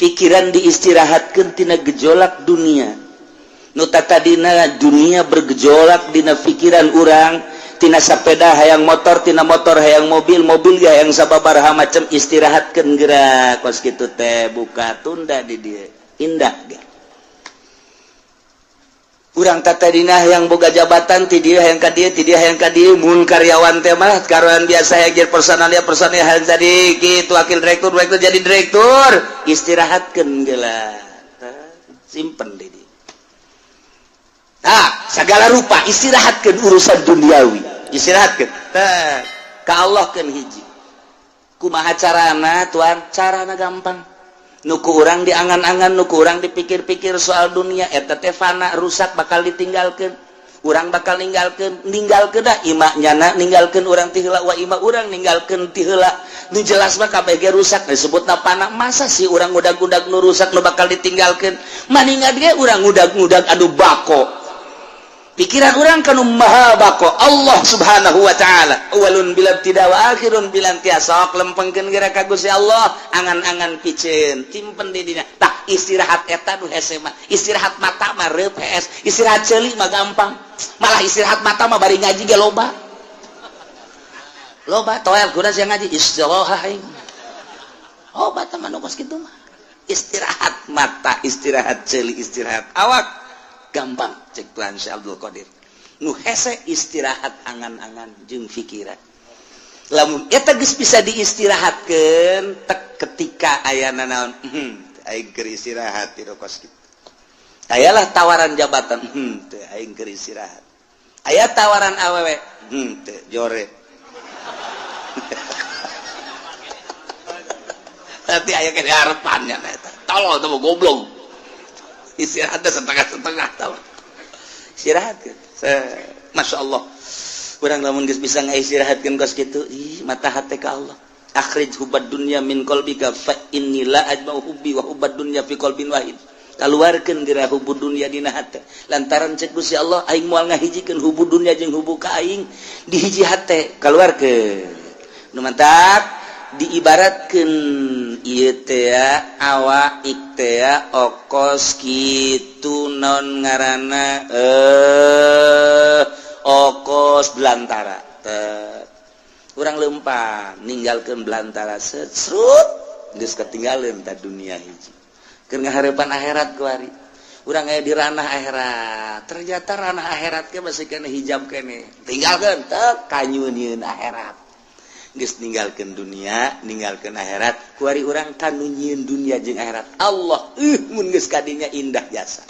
Pikiran diistirahatkan tina gejolak dunia. Nu tadina dunia bergejolak dina pikiran urang, tina sepeda hayang motor, tina motor hayang mobil, mobil hayang sababaraha macam, istirahatkan gerak kos kitu teh, buka tunda di dieu indah ge. Urang tadina yang boga jabatan, ti dieu hayang ka dieu, ti dieu hayang ka dieu. Mun karyawan teh mah karyawan biasa, hayang jadi personalia, personalia hayang jadi kitu, wakil direktur, direktur jadi direktur, istirahatkeun geula, simpen di dieu. Nah, segala rupa istirahatkeun urusan duniawi, istirahatkeun tah ka Allah keun hiji. Kumaha carana, tuan? Carana gampang. Nu ku urang diangan-angan, nu ku urang dipikir-pikir soal dunia eta teh fana, rusak, bakal ditinggalkan. Urang bakal ninggalkeun, ninggalkeun dah imah nyana, ninggalkeun urang ti heula wa imah urang ninggalkeun ti heula. Nu jelas mah kabeh ge rusak, disebutna fana. Masa sih urang ngudag-ngudag nu rusak, nu bakal ditinggalkeun? Maningan ge urang ngudag-ngudag anu bako. Pikiran urang kanu maha bako, Allah Subhanahu wa taala, awalun bila tidak wa akhirun bila intiha. Sok lempengkeun geura ka Gusti Allah, angan-angan piceun simpen di dinya. Tah, istirahat eta nu hese mah. Istirahat mata mah reup hees, istirahat ceuli mah gampang. Malah istirahat mata mah bari ngaji ge loba loba toel kuda sia ngaji istirahat aing. Obat mah nu kos kitu mah. Istirahat mata, istirahat ceuli, istirahat awak gampang cek Tuhan Syekh Abdul Qadir. Nu hese istirahat angan-angan jeung pikiran. Lamun eta geus bisa diistirahatkeun tek, ketika ayana naon, aing keur istirahat ti kos kitu. Ayalah tawaran jabatan, teu, aing keur istirahat. Aya tawaran awewe, teu, jore. Nanti aya ke harapannya eta. Tolol tuh, goblok. Istirahat setengah-setengah tau. Istirahat kan. Masya Allah. Urang lamun geus bisa ngaistirahatkeun kos kitu, ih, mata hati ka Allah. Akhrij hubbad dunya min qalbika fa inni la ajma'u hubbi wa hubbad dunya fi qalbin wahid. Kaluarkeun geura hubbu dunya dina hate. Lantaran cek Gusti Allah, aing moal ngahijikeun hubbu dunya jeung hubbu ka aing di hiji hate. Kaluarkeun. Nu mantak diibaratkeun ieu teh awak teh okos kitu, non ngaranna okos belantara. Urang lempang ninggalkeun belantara, serut geus ketinggalan ta dunia hiji. Keur ngaharepan akhirat kuari. Urang aya di ranah akhirat. Ternyata ranah akhirat ke masih kena hijab kene. Tinggalkeun teh kanyunieun akhirat. Geus ninggalkeun dunia, ninggalkeun akhirat, kuari urang kanu nyieun dunia jeung akhirat. Allah, mun geus kadinya indah jasa.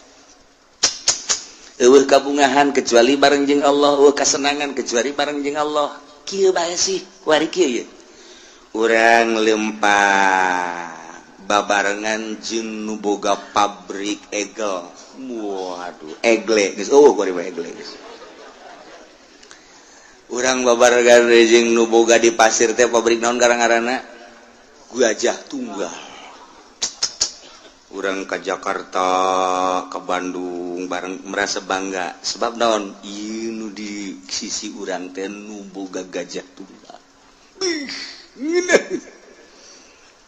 Eueuh kabungahan kecuali bareng jeung Allah, eueuh kasenangan kecuali bareng jeung Allah. Kieu bae sih, kuari kieu ye. Urang lempang babarengan jeung nu boga pabrik egel. Waduh, egle geus eueuh kuari mah, egle geus. Urang babarengan jeung nu boga di pasir teh pabrik naon garang-garana? Gajah Tunggal. Urang ke Jakarta, ke Bandung bareng merasa bangga. Sebab naon? Ieu nu di sisi urang teh nu boga Gajah Tunggal. Ih, ngeunah.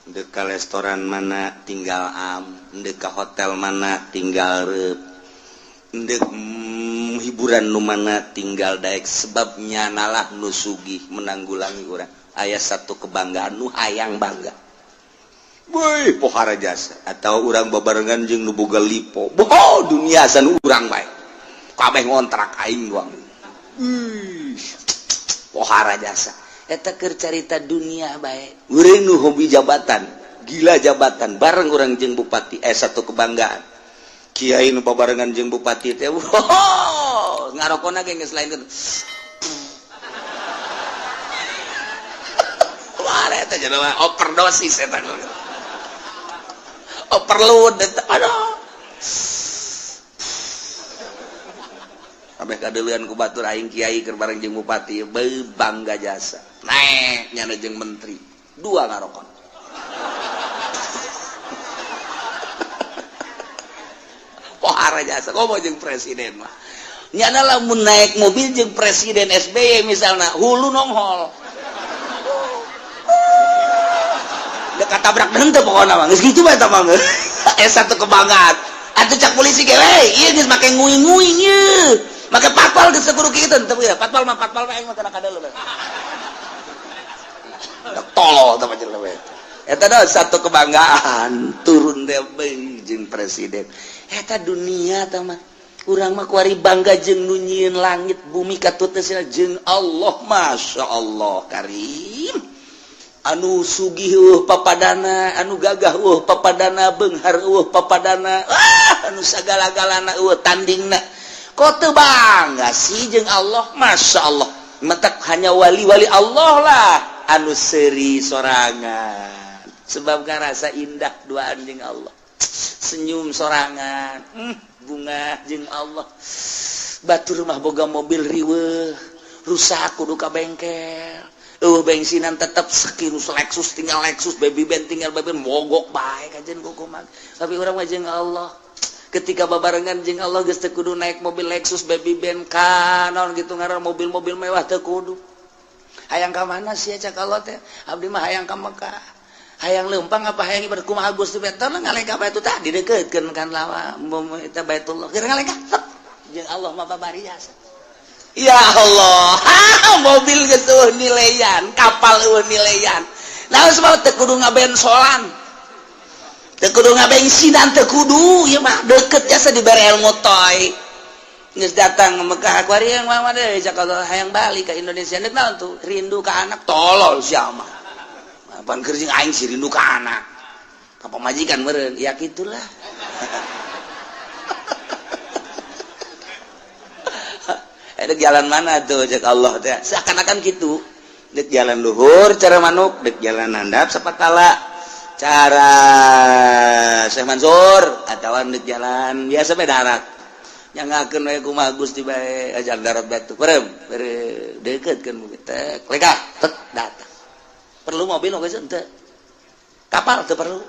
Dek ka restoran mana tinggal am, dek ka hotel mana tinggal reup. Dek hiburan nu mana tinggal daek, sebabnya nalah nu sugih menanggulangi urang. Aya satu kebanggaan nu hayang bangga. Woi, pohara jasa atau urang babarengan jeung nu boga lipo. Boh, dunia san urang bae. Kabeh ngontrak aing doang. Ih, pohara jasa. Eta keur carita dunia bae. Urang nu hobi jabatan, gila jabatan, bareng urang jeung bupati, satu kebanggaan. Kiai nu babarengan jeung bupati teh, wow, ngarokona ge geus lain kitu. Wah, eta jelema overdosis eta. Overload eta. Aduh. Kabeh kadeuleun ku batur, aing kiai keur bareng jeung bupati, beuh, bangga jasa. Naek nyana jeung menteri, dua ngarokon. Pohara jasa, komo jeung presiden mah. Nyana lamun naik mobil jeung presiden SBY misalna, hulu nonghol. Dek katabrak henteu pokona mah. Geus kitu bae eta mah. Satu kebanggaan. Atuh cak polisi ge, we, ieu geus make nguing-nguing ieu. Make patpal geus kudu kitu teu ya. Patpal mah patpal mah aing mah kana kadeuleu. Tolol teh jelema eta. Eta dah satu kebanggaan turun teh jeung presiden. Eta dunia teh mah. Urang mah kuari bangga jeung nu nyieun langit bumi katut jeung Allah, Masya Allah Karim. Anu sugih papadana, anu gagah papadana, beunghar papadana, ah, anu sagala-galana tandingna. Kok teu bangga sih jeung Allah, Masya Allah. Matak hanya wali-wali Allah lah anu seuri sorangan. Sebab ngarasa indah duaan jeung Allah. Senyum sorangan, bunga jeung Allah. Batur mah boga mobil riweuh, rusak kudu ka bengkel. Bensinan tetap sekirus Lexus tinggal Lexus, baby band tinggal baby band, mogok bae kajen kumaha. Tapi urang mah jeung Allah. Ketika babarengan jeung Allah geus teu kudu naik mobil Lexus, baby band, kanon gitu ngaran mobil-mobil mewah teu kudu. Hayang ka mana sih cak Allah teh? Abdi mah hayang ka Mekah. Hayang leumpang apa hayang ibadah kumaha Gusti teh? Ngalengkah bae tah dideukeutkeun kan lawa eta Baitullah. Keur ngalengkah jeung Allah mah babari jasa. Ya Allah, mobil geus eueuh nileyan, kapal eueuh nileyan. Nah, sebab teu kudu ngabensolan. Teu kudu ngabensinan, teu kudu, ieu mah deukeut jasa dibere ilmu toy. Geus datang ke Mekah kuari yang mah deui cak Allah hayang balik ke Indonesia. Deuk naon tuh? Rindu ka anak, tolol sia mah. Apaan keur jeung aing sih rindu ka anak. Ka pamajikan meureun, ya kitulah. Ada jalan mana tuh cek Allah teh seakan-akan gitu. Dek jalan luhur cara manuk, dek jalan handap sapatala cara Syekh Mansur, atawa dek jalan biasa bae darat. Nyangakeun we kumaha Gusti bae ajar darat batu. Perem, deukeutkeun teh lekah tek datang. Perlu mobil oge henteu. Kapal teu perlu.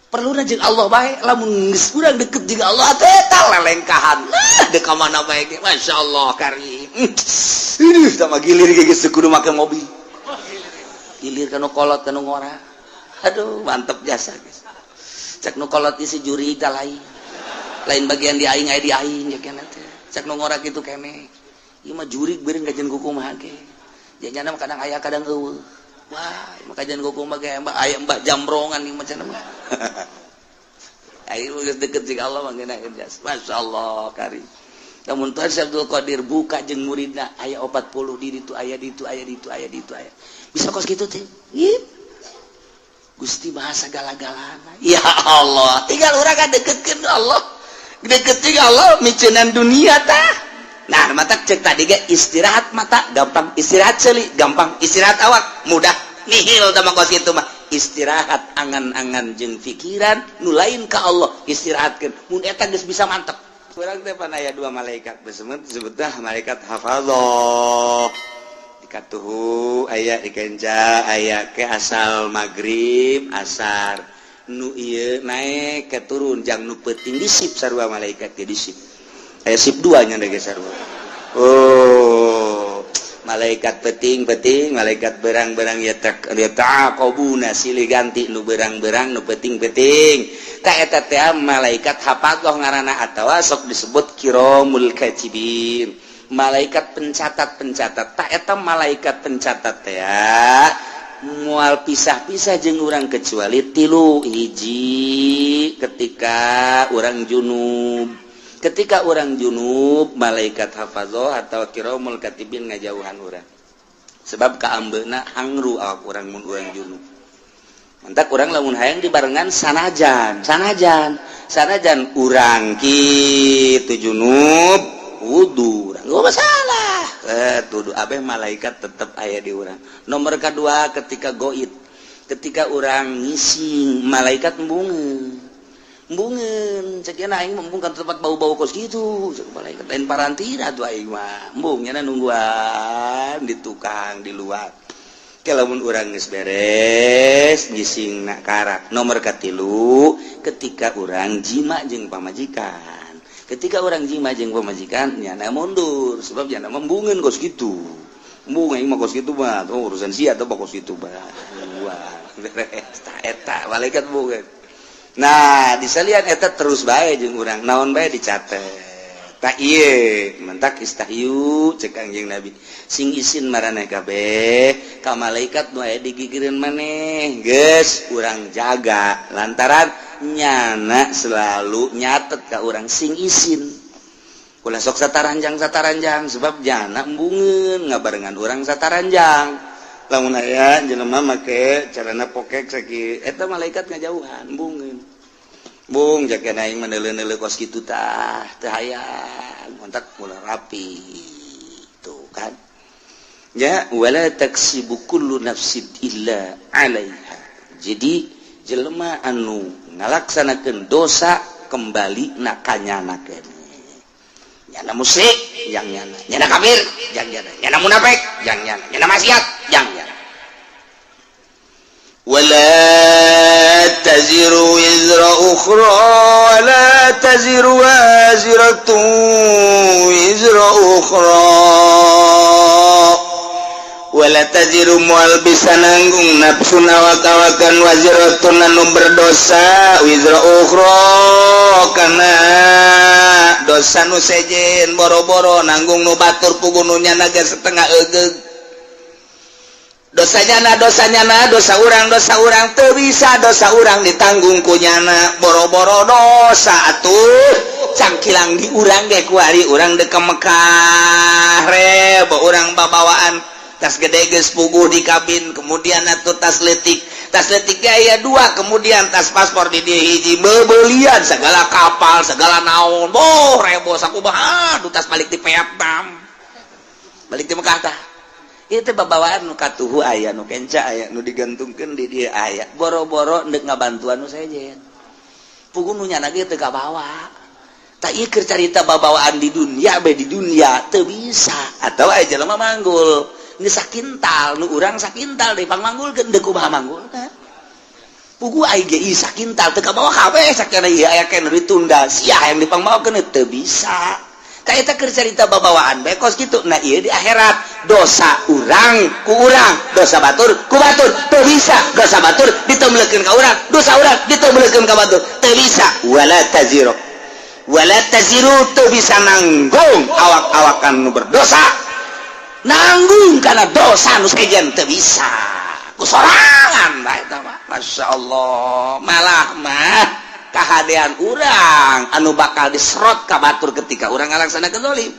Perlu jeung Allah bae, lamun geus urang deket jeung Allah teh tah lelengkahan. Dek ka mana bae ge, Masya Allah Karim. Ih, tah gilir ge geus kudu make mobil. Gilir ka nu kolot ka nu ngora. Aduh, mantep jasa geus. Cek nu kolot isi juri tah lain. Lain bagian di aing aya di aing ya keneh teh. Cek nu ngora kitu keneh. Ieu mah jurig beureun kajian kumaha ge. Jadinya mah kadang aya kadang eueuh. Wah, maka jangan kumaha ge mbah aya mbah jambrongan ieu macam mah. Ayo geus deket jeung Allah mah ngeunaheun jasa. Masya Allah Karim. Namun Tuhan Syekh Abdul Qadir buka jeung muridna aya 40 di ditu aya di ditu aya di ditu aya di ditu aya. Bisa kos kitu teh. Gusti bahasa gala-galana. Ya Allah, tinggal urang ka deketkeun Allah. Deket jeung Allah miceunan dunia tah. Nah, mata cek tadi ge istirahat mata gampang, istirahat ceuli gampang, istirahat awak mudah. Nihil tah mah kos kitu mah. Istirahat angan-angan jeung pikiran nu lain ka Allah istirahatkeun. Mun eta geus bisa mantep. Urang teh pan aya dua malaikat besemet disebutna malaikat hafadzah. Dikatuhu aya dikenca aya ke asal maghrib asar nu ieu naik ke turun jang nu peuting disip sarua malaikat ge disip. Aya sip dua nya ge sarua. Oh, malaikat peting-peting, malaikat berang-berang ya tak ya taqabuna silih ganti nu berang-berang nu peting-peting. Ka eta teh malaikat hafadzah ngaranna atawa sok disebut kiramul katibin. Malaikat pencatat-pencatat. Tak eta malaikat pencatat teh moal pisah-pisah jeung urang kecuali tilu hiji ketika urang junub. Ketika orang junub malaikat hafadzah atau kiramul katibin ngajauhan urang. Sebab kaambeuna hangru awak urang mun urang junub. Mantak urang lamun hayang dibarengan sanajan, sanajan, sanajan urang kitu junub wudu urang gak masalah. Tuduh abeh malaikat tetep aya di urang. Nomor kedua ketika goib, ketika urang ngising malaikat embungeun. Embungeun cek aing embung kan tempat bau-bau kos gitu cek malaikat lain parantina tuh aing mah embung nya nungguan di tukang di luar. Ke lamun urang geus beres ngising nak karak. Nomor katilu ketika urang jima jeung pamajikan. Ketika urang jima jeung pamajikan nyana mundur sebab nyana embungeun kos gitu. Embung aing mah kos gitu mah oh, urusan sia atau kos gitu mah. Buang beres. Tah, eta malaikat bukan. Nah, disalian eta terus bae jeung urang, naon bae dicatet. Tak ieu mentak istahyu, cek Kangjeng Nabi, sing isin maraneh kabeh ka malaikat nu aya digigireun maneh. Geus urang jaga lantaran nyana selalu nyatet ka urang. Sing isin, ulah sok sataranjang sataranjang, sebab jana embungeun ngabarengan urang sataranjang. Lamun aya jelema make carana pokek sakieu, eta malaikat ngajauhan, embungeun. Bung jaga aing mah kos kitu tah teu hayang kontak, mulai rapi tuh kan ya. Wala taksibu kullu nafsin illa 'alaiha. Jadi jelema anu ngalaksanakeun dosa kembali na kanyana keneh. Nyana musyrik jang nyana, nyana kafir jang nyana, nyana munafik jang nyana, nyana maksiat jang nyana. ولا تزر وزر أخرى ولا تزر وازرة وزر أخرى. ولا تزر moal bisa nanggung nafsun awak-awakan waziratun anu berdosa wizra ukhra kana dosa nu sejen. Boro-boro nanggung nu batur, puguh nu nyana ge setengah egeug dosanya. Na dosanya, na dosa urang, dosa urang teu bisa dosa urang ditanggung ku nyana. Boro-boro dosa atuh cangkilang di urang ge. Kuari urang dek ke Mekah, rebo urang babawaan tas gede geus puguh di kabin, kemudian atuh tas letik, tas letik aya dua, kemudian tas paspor di dieu hiji, bebelian segala kapal segala naon. Boh, rebo sakumaha. Aduh, tas balik di Vietnam, balik di Mekah. Tah, itu babawaan nu katuhu aya, nu kenca aya, nu digantungkeun di dieu aya. Boro-boro ndek ngabantuan nu sejen, puguh nu nyana ge teu kabawa. Tak ieu keur carita babawaan di dunia bae. Di dunia teu bisa. Atau aya jelema manggul geus sakintal, nu urang sakintal deui pangmanggulkeun, deuk kumaha manggulna? Puguh ai ge sakintal teu kabawa kabeh. Sakana ieu aya keneh ditunda sia yang dipangmawakeun, teu bisa. Eta keur carita babawaan bae kos kitu. Nah, ieu di akhirat dosa urang ku urang, dosa batur ku batur. Teu bisa dosa batur ditemlekeun ka urang, dosa urang ditemlekeun ka batur, teu bisa. Wala taziru, wala taziru teu bisa nanggung awak-awakan nu berdosa nanggung karena dosa nu sejen, teu bisa ku sorangan bae eta mah. Masya Allah, malah mah kahadean urang anu bakal diserot ka batur ketika urang ngalaksanakeun zalim.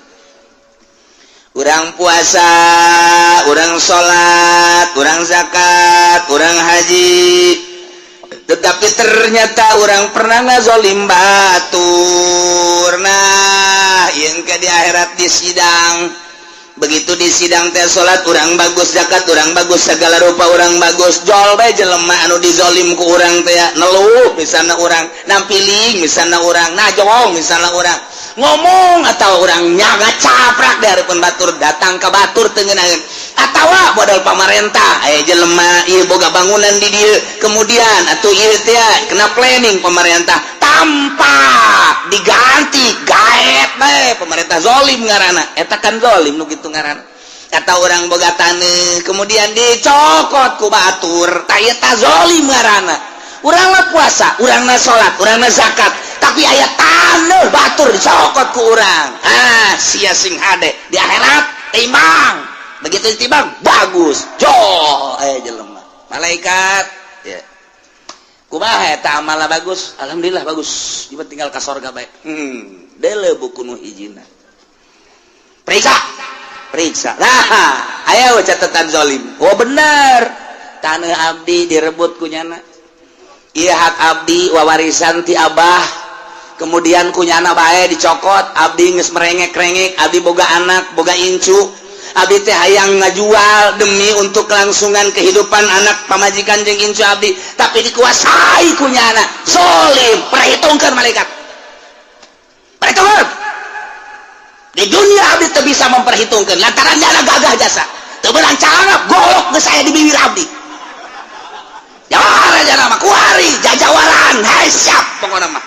Urang puasa, urang salat, urang zakat, urang haji, tetapi ternyata urang pernah ngazolim batur. Nah, yang ke di akhirat di sidang, begitu di sidang teh salat urang bagus, zakat urang bagus, segala rupa urang bagus. Jol bae jelema anu dizolim ku urang teh neluh misalnya, urang nampiling misalnya, urang najong misalnya, urang ngomong atau urang nyaga caprak di hareupeun batur, datang ke batur teu ngeunaheun. Atawa modal pamarentah, aya jelema ieu boga bangunan di dieu, kemudian atuh ieu teh kena planning pemerintah tanpa diganti, gaet bae pemerintah, zolim ngaranna eta kan, zolim nu kitu ngaranna. Kata orang boga taneuh, kemudian dicokot ku batur, tah eta zolim ngaranna. Urang mah puasa, urang mah salat, urang mah zakat, tapi aya taneuh batur dicokot ku urang. Ah, sia sing hade di akhirat timbang. Begitu ditimbang bagus, jol aya jelema malaikat ya, kumaha eta amalna? Bagus, alhamdulillah bagus. Ieu tinggal ka sorga bae. Deuleu buku nu hijina, periksa, periksa. Nah, aya catatan zolim. Oh, bener, tanah abdi direbut ku nyana. Iya, hak abdi wawarisan ti abah, kemudian ku nyana bae dicokot. Abdi geus merengek-rengek, abdi boga anak, boga incu. Abdi teh hayang ngajual demi untuk kelangsungan kehidupan anak, pamajikan jeung incu abdi, tapi dikuasai ku nyana. Zolim. Perhitungkan malaikat, perhitungkan. Di dunia abdi teu bisa memperhitungkan lantaran nyana gagah jasa teu beunang calana, golok geus aya di bibir abdi. Ya raja nama kuari jajawaran. Hai, siap pokoknya mah.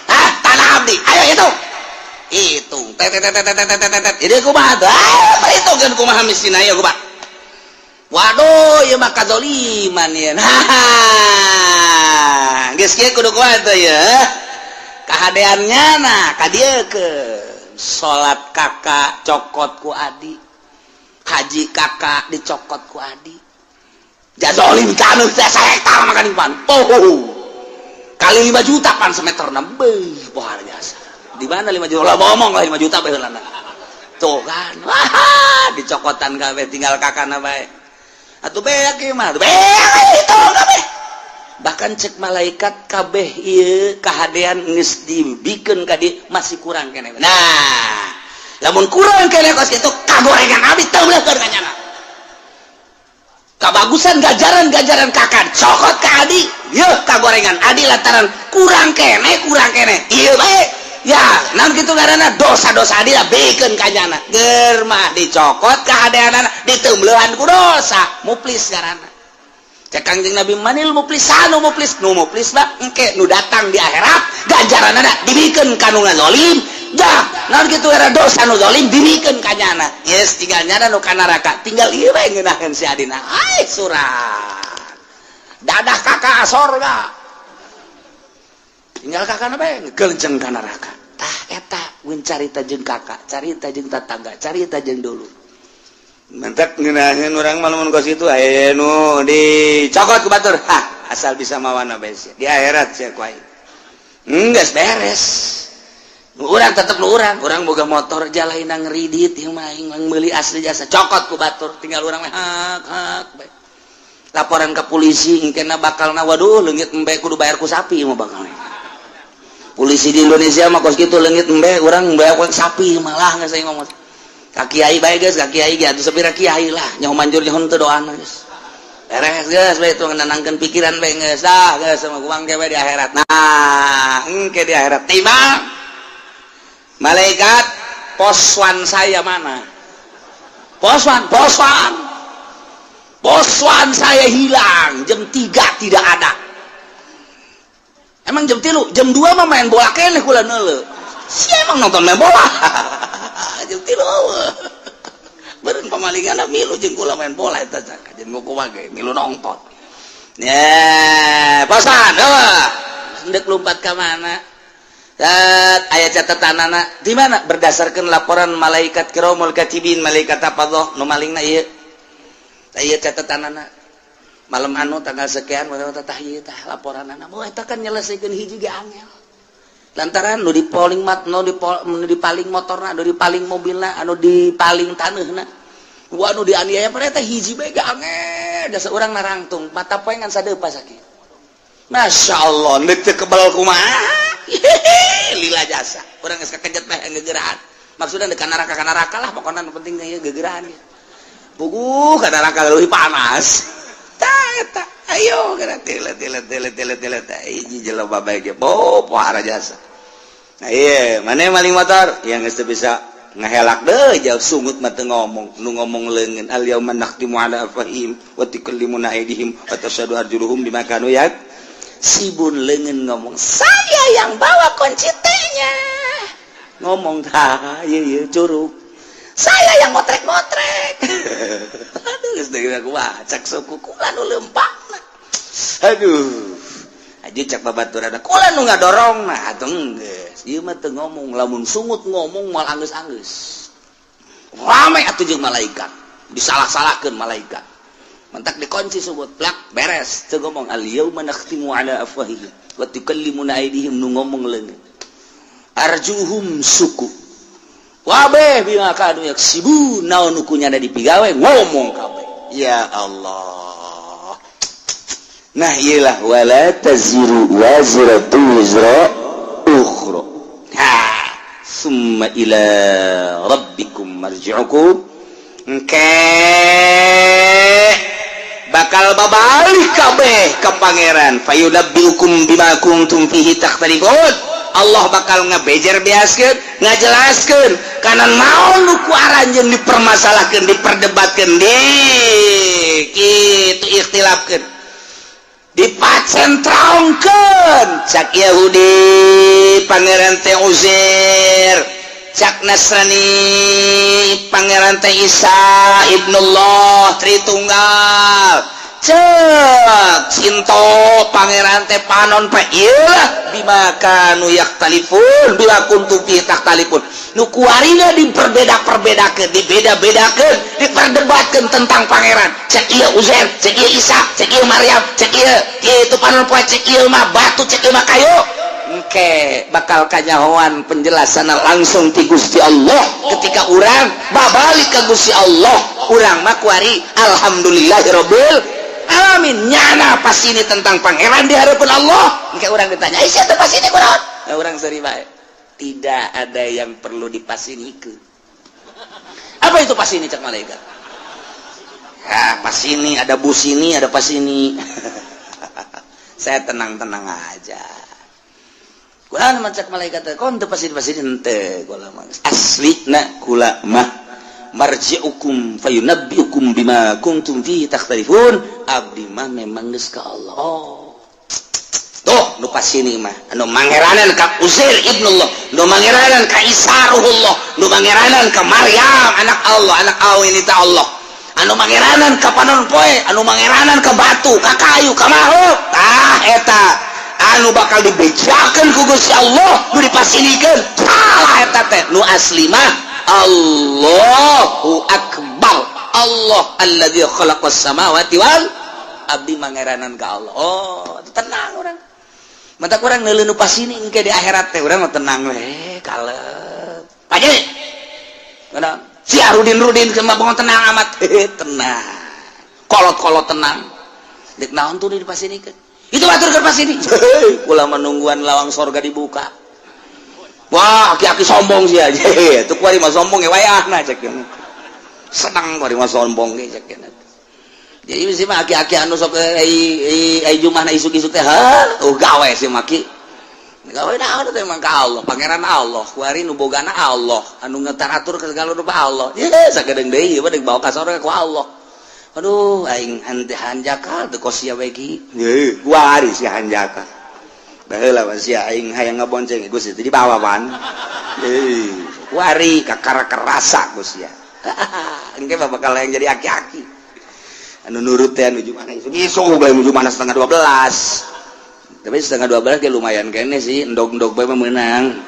Hah, tanah abdi ayo hitung, hitung, tet tet tet tet tet tet. Ini kumaha tuh? Ayo perhitungkan, kumaha miskin, ayo kumaha. Waduh, ieu mah kazoliman ieu. Nah, geus kieu kudu kuat teh ya. Kahadeannya, nah ka dieu ke salat kakak cokot ku adi, haji kakak dicokot ku adi, jazolim taneuh teh sahektar makan pan. Oh, kali 5 juta pan semeter beuh, luar biasa. Di mana 5 juta lah, ngomong lah 5 juta bae. Tuh kan, wah, dicokotan kabeh, tinggal kakana bae. Atuh beak ieu mah, beak itu kabeh. Bahkan cek malaikat, kabeh ieu kahadean geus dibikeun ka dieu, masih kurang keneh. Nah, lamun kurang keneh kos kitu, kagorengan abdi teu beuleukeun ka nyana. Kabagusan gajaran-gajaran kakak cokot ka adi, yeuh kagorengan adi lantaran kurang keneh, kurang keneh. Ieu bae ya, naon kitu ngaranna, dosa-dosa adi lah bikeun ka nyana. Ger mah dicokot kahadeanana, diteumbeuhan ku dosa, muflis ngaranna. Cek Kangjeng Nabi, manil muflis, anu muflis, nu muflis mah engke nu datang di akhirat, ganjaranana dibikeun ka nu ngazolim. Dah, naon kitu era dosa nu zalim dibikeun ka nyana. Yes, tinggal nyana nu ka neraka, tinggal ieu bae ngeunaheun si adina. Ai surat dadah kakak sorga, tinggal kakak bae ngegelenceng ka neraka. Tah, eta mun carita jeung kakak, carita jeung tetangga, carita jeung dulu. Mentek ngeunaheun urang mah lamun kos kitu, aya nu dicokot ku batur. Hah, asal bisa mawana bae sia. Di akhirat sia ku aing. Geus beres. Nu urang tetep nu urang, urang boga motor jalaina ngeridit ieu mah, aing mah meuli asli jasa, cokot ku batur, tinggal urang mah hak hak bae. Laporan ke polisi engkena bakalna, waduh, leungit embe kudu bayar ku sapi mah bakal. Polisi di Indonesia mah kos kitu, leungit embe urang bayar ku sapi malah geus aing ngomong. Ka kiai bae geus, ka kiai ge atuh sapira kiai lah, nyaho manjur nyaho teu doana geus. Beres geus bae itu, nenangkeun pikiran bae geus. Dah geus sama kuang ke di akhirat. Nah, engke di akhirat timbang malaikat, poswan saya mana? Poswan, poswan. Poswan saya hilang jam 3 tidak ada. Emang jam 3, jam 2 mah main bola keneh kula neuleu. Si emang nonton main bola. Jam 3 beureun pamalingan milu jeung kula main bola eta, jeung kumaha ge milu nonton. Ya, poswan, eueuh. Hendak lompat ka mana? Aya catatan anak di mana, berdasarkan laporan malaikat kiromul katibin, malaikat apa nu malingna ieu, ieu catatan anak malam anu tanggal sekian tah, ieu tah laporan anak. Oh, eta kan nyelesaikan hiji ge angel, lantaran nu dipaling mat, nu dipaling motorna, nu dipaling mobilna, anu dipaling taneuhna, wah, nu dianiaya pada eta hiji bae ge angel. Jasa urang narangtung mata poe ngan sadeupa sakit. Masya Allah, neuk teu kebal kumaha. Lila jasa urang geus kakejet bae ngegerahan, maksudna deuk neraka ka neraka lah, pokokna nu penting ieu gegerahan ieu. Puguh ka neraka leuwih panas. Tah eta, ayo geura tile tile tile tile tile teh hiji jelema bae ge bo pohara jasa. Nah, iya, mana maling motor yang geus teu bisa ngahelak deh jauh, sungut mah teu ngomong, nu ngomong leungeun. Al yauma nakhtimu ala afwahihim wa tukallimuna aydihim wa tashhadu arjuluhum bima kanu yak sibun. Leungeun ngomong, "Saya yang bawa kunci T-nya." Ngomong tah ieu, ieu curug, "Saya yang motrek-motrek." Aduh, geus deui aku cak suku kula nu leumpangna. Aduh, aja cak babaturan kula nu ngadorong. Nah, atuh geus ieu mah teu ngomong, lamun sungut ngomong moal anggeus-anggeus. Rame atuh jeung malaikat, disalah-salahkeun malaikat. Mentak dikunci sungut plak, beres, teu ngomong. Al yauma nakhtimu ala afwahihim wa tukallimuna aydihim, nu ngomong leungeun, arjuhum suku wabeh bima kanu yaksibun, naon nu kunyana dipigawe ngomong kabeh. Ya Allah, nah iyalah, wala taziru waziratu wizra ukhra. Ha, summa ila rabbikum marji'ukum, engke bakal babalik kabeh ke pangeran, fayunabbiukum bima kuntum fihi takhtalifun. Allah bakal ngebejer beaskeun, ngajelaskeun kana naon nu ku aranjeun dipermasalahkeun, diperdebatkeun, di kitu ikhtilafkeun, dipacentrongkeun. Cak Yahudi, pangeran teh Uzair. Cak Nasrani, Pangeran teh Isa Ibnullah, Tritunggal. Cek Sinto, Pangeran teh panon poe. Iyalah, bima kanu yakhtalifun, bima kuntum fi takhtalifun, nu kuarina diperbeda-perbedakeun, dibeda-bedakeun, diperdebatkeun tentang Pangeran. Cek ieu Uzair, cek ieu Isa, cek ieu Maryam, cek ieu ieu itu panon poe, cek ieu mah batu, cek ieu mah kayu. Engke bakal kanyahoan penjelasan langsung ti Gusti Allah ketika urang babalik ke Gusti Allah. Urang mah kuari alhamdulillahirabbil alamin, nyana pas ini tentang Pangeran di hadapan Allah. Engke urang ditanya, "Eh, siapa pas ini kunaon?" Nah, urang seri bae, tidak ada yang perlu dipasinikeun. Apa itu pas ini? Cek malaikat. Ya, pas ini ada bus, ini ada pas ini. Saya tenang-tenang aja. Kula mah, cek malaikat, kon teu pasti pasti henteu. Kula mah asli na, kula mah marji'ukum fayunabbiukum bima kuntum fihi takhtalifun. Abdi mah memang geus ka Allah. Oh, tuh nu pasini mah anu mangeranan ka Uzair ibnullah, nu mangeranan ka Isa ruhullah, nu mangeranan ka Maryam anak Allah, anak awi ini ta Allah, anu mangeranan ka panon poe, anu mangeranan ka batu, ka kayu, ka makhluk. Tah, eta anu bakal dibejakeun ku Gusti Allah. Nu dipasinikeun salah eta teh. Nu asli mah Allahu akbar, Allah alladzi khalaqas samawati wal, abdi mangeranan ka Allah. Oh, tenang urang. Mata kurang neuleuh nu pasini engke di akhirat teh urang mah tenang we, kalep. Paje. Mana? Si Arudin Rudin sama bangun tenang amat. Tenang. Kolot-kolot tenang. Dek naon tuh di pasinikeun? Itu batur ke pasini. Kula menungguan lawang sorga dibuka. Wah, aki-aki sombong sih aja. Itu kuari mah sombong ya wayahna, cek. Senang kuari mah sombong ge, cek. Jadi sih mah aki-aki anu sok ai ai jumahna isuk-isuk teh, ha, oh gawe sih maki. Gawe naon teh emang ka Allah, Pangeran Allah, kuari nu bogana Allah, anu ngetaratur ke segala rupa Allah. Ye, sagedeung deui ieu mah bawa ka sorga ku Allah. Aduh, aing hante hanjakal teu kos sia bae ki. Ye, kuari si hanjakal. Baheula mah sia aing hayang ngabonceng Gusti teh dibawa pan. Eh, kuari kakara kerasa Gusti ya. Engke mah bakal yang jadi aki-aki. Anu nurut teh anu mana isuk isuk bae menuju mana setengah 12, tapi setengah 12 ge lumayan kene sih, endog-endog bae mah meunang.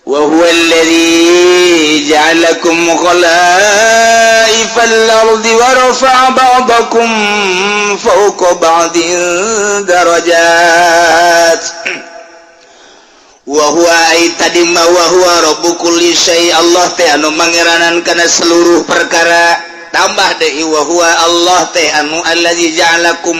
Wa huwa alladhi ja'alakum khala'ifal ardi wa rafa'a ba'dakum fawqa ba'din darajat. Wa huwa ai tadi ma wa huwa rabbu kulli syai, Allah teh anu mangeranan kana seluruh perkara. Tambah deui, wa huwa, Allah teh anu allazi ja'alakum,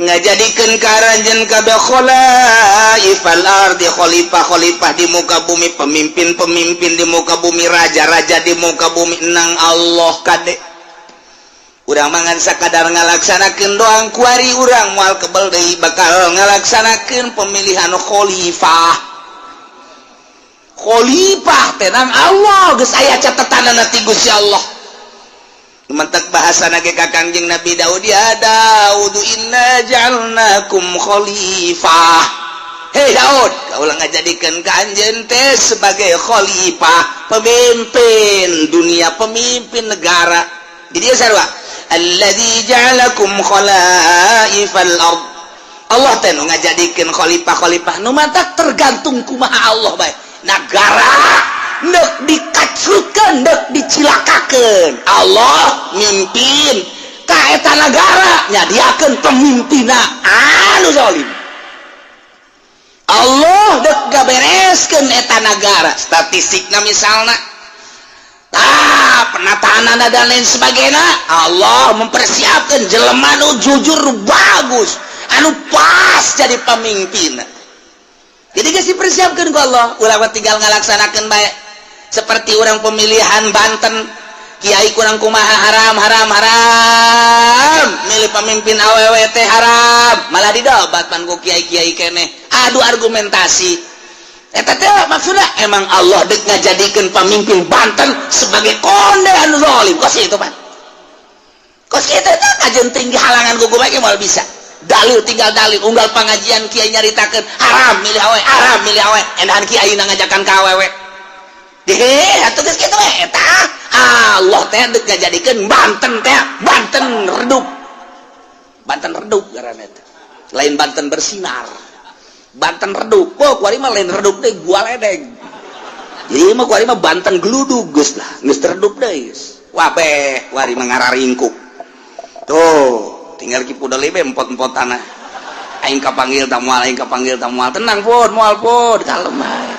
ngajadikeun ka aranjeun kabeh, khalaifal ardi, khalifah-khalifah di muka bumi, pemimpin-pemimpin di muka bumi, raja-raja di muka bumi. Nang Allah kade urang mangan sakadar ngalaksanakeun doang. Kuari urang moal kebel deui bakal ngalaksanakeun pemilihan khalifah. Khalifah tenang, Allah geus aya catetanana ti Gusti Allah. Mentek bahasa nage ka Kangjeng Nabi Daud, ya Daud, inna ja'alnakum khalifah. Hei Daud, kaulah ngajadikeun ka anjeun teh sebagai khalifah, pemimpin dunia, pemimpin negara. Di dia sarua, alladzi ja'alakum khalaifal ard, Allah teh nu ngajadikeun khalifah-khalifah. Nu matak tergantung kumaha Allah bae nagara, nek dikacrutkeun, nek dicilakakeun, Allah mimpin ka eta nagara, nyadiakeun pemimpinna anu zalim. Allah dek gabereskeun eta nagara, statistikna misalna, ah, penataan dan lain sebagainya, Allah mempersiapkan jelema nu jujur, bagus, anu pas jadi pemimpin. Jadi geus dipersiapkan ku Allah. Ulah tinggal ngalaksanakeun bae. Seperti orang pemilihan Banten, kiai kurang kumaha, haram, haram, haram, milih pemimpin awewe teh haram, malah didobat pan ku kiai-kiai keneh, adu argumentasi. Eta teh maksudnya emang Allah dek ngajadikeun pemimpin Banten sebagai konde anu zalim. Kos itu pan, kos itu teh kajen tinggi halangan gugu bae moal bisa. Dalil tinggal dalil. Unggal pengajian kiai nyaritakeun haram milih awewe, haram milih awewe. Endahan kiai ngajakan ka awewe. Deh, atuh geus kitu we eta. Allah teh deuk ngajadikeun Banten teh Banten redup. Banten redup ngaranna teh. Lain Banten bersinar. Banten redup. Oh, kuari mah lain redup deh, gua ledeng. Jadi mah kuari mah Banten geludug geus lah, geus redup deui geus. Wabeh, kuari mah ngararingkuk. Tuh, tinggal Ki Pudel be empot-empot tanah. Aing kapanggil tak moal, aing kapanggil tak moal. Tenang pun, moal pun, kalem bae.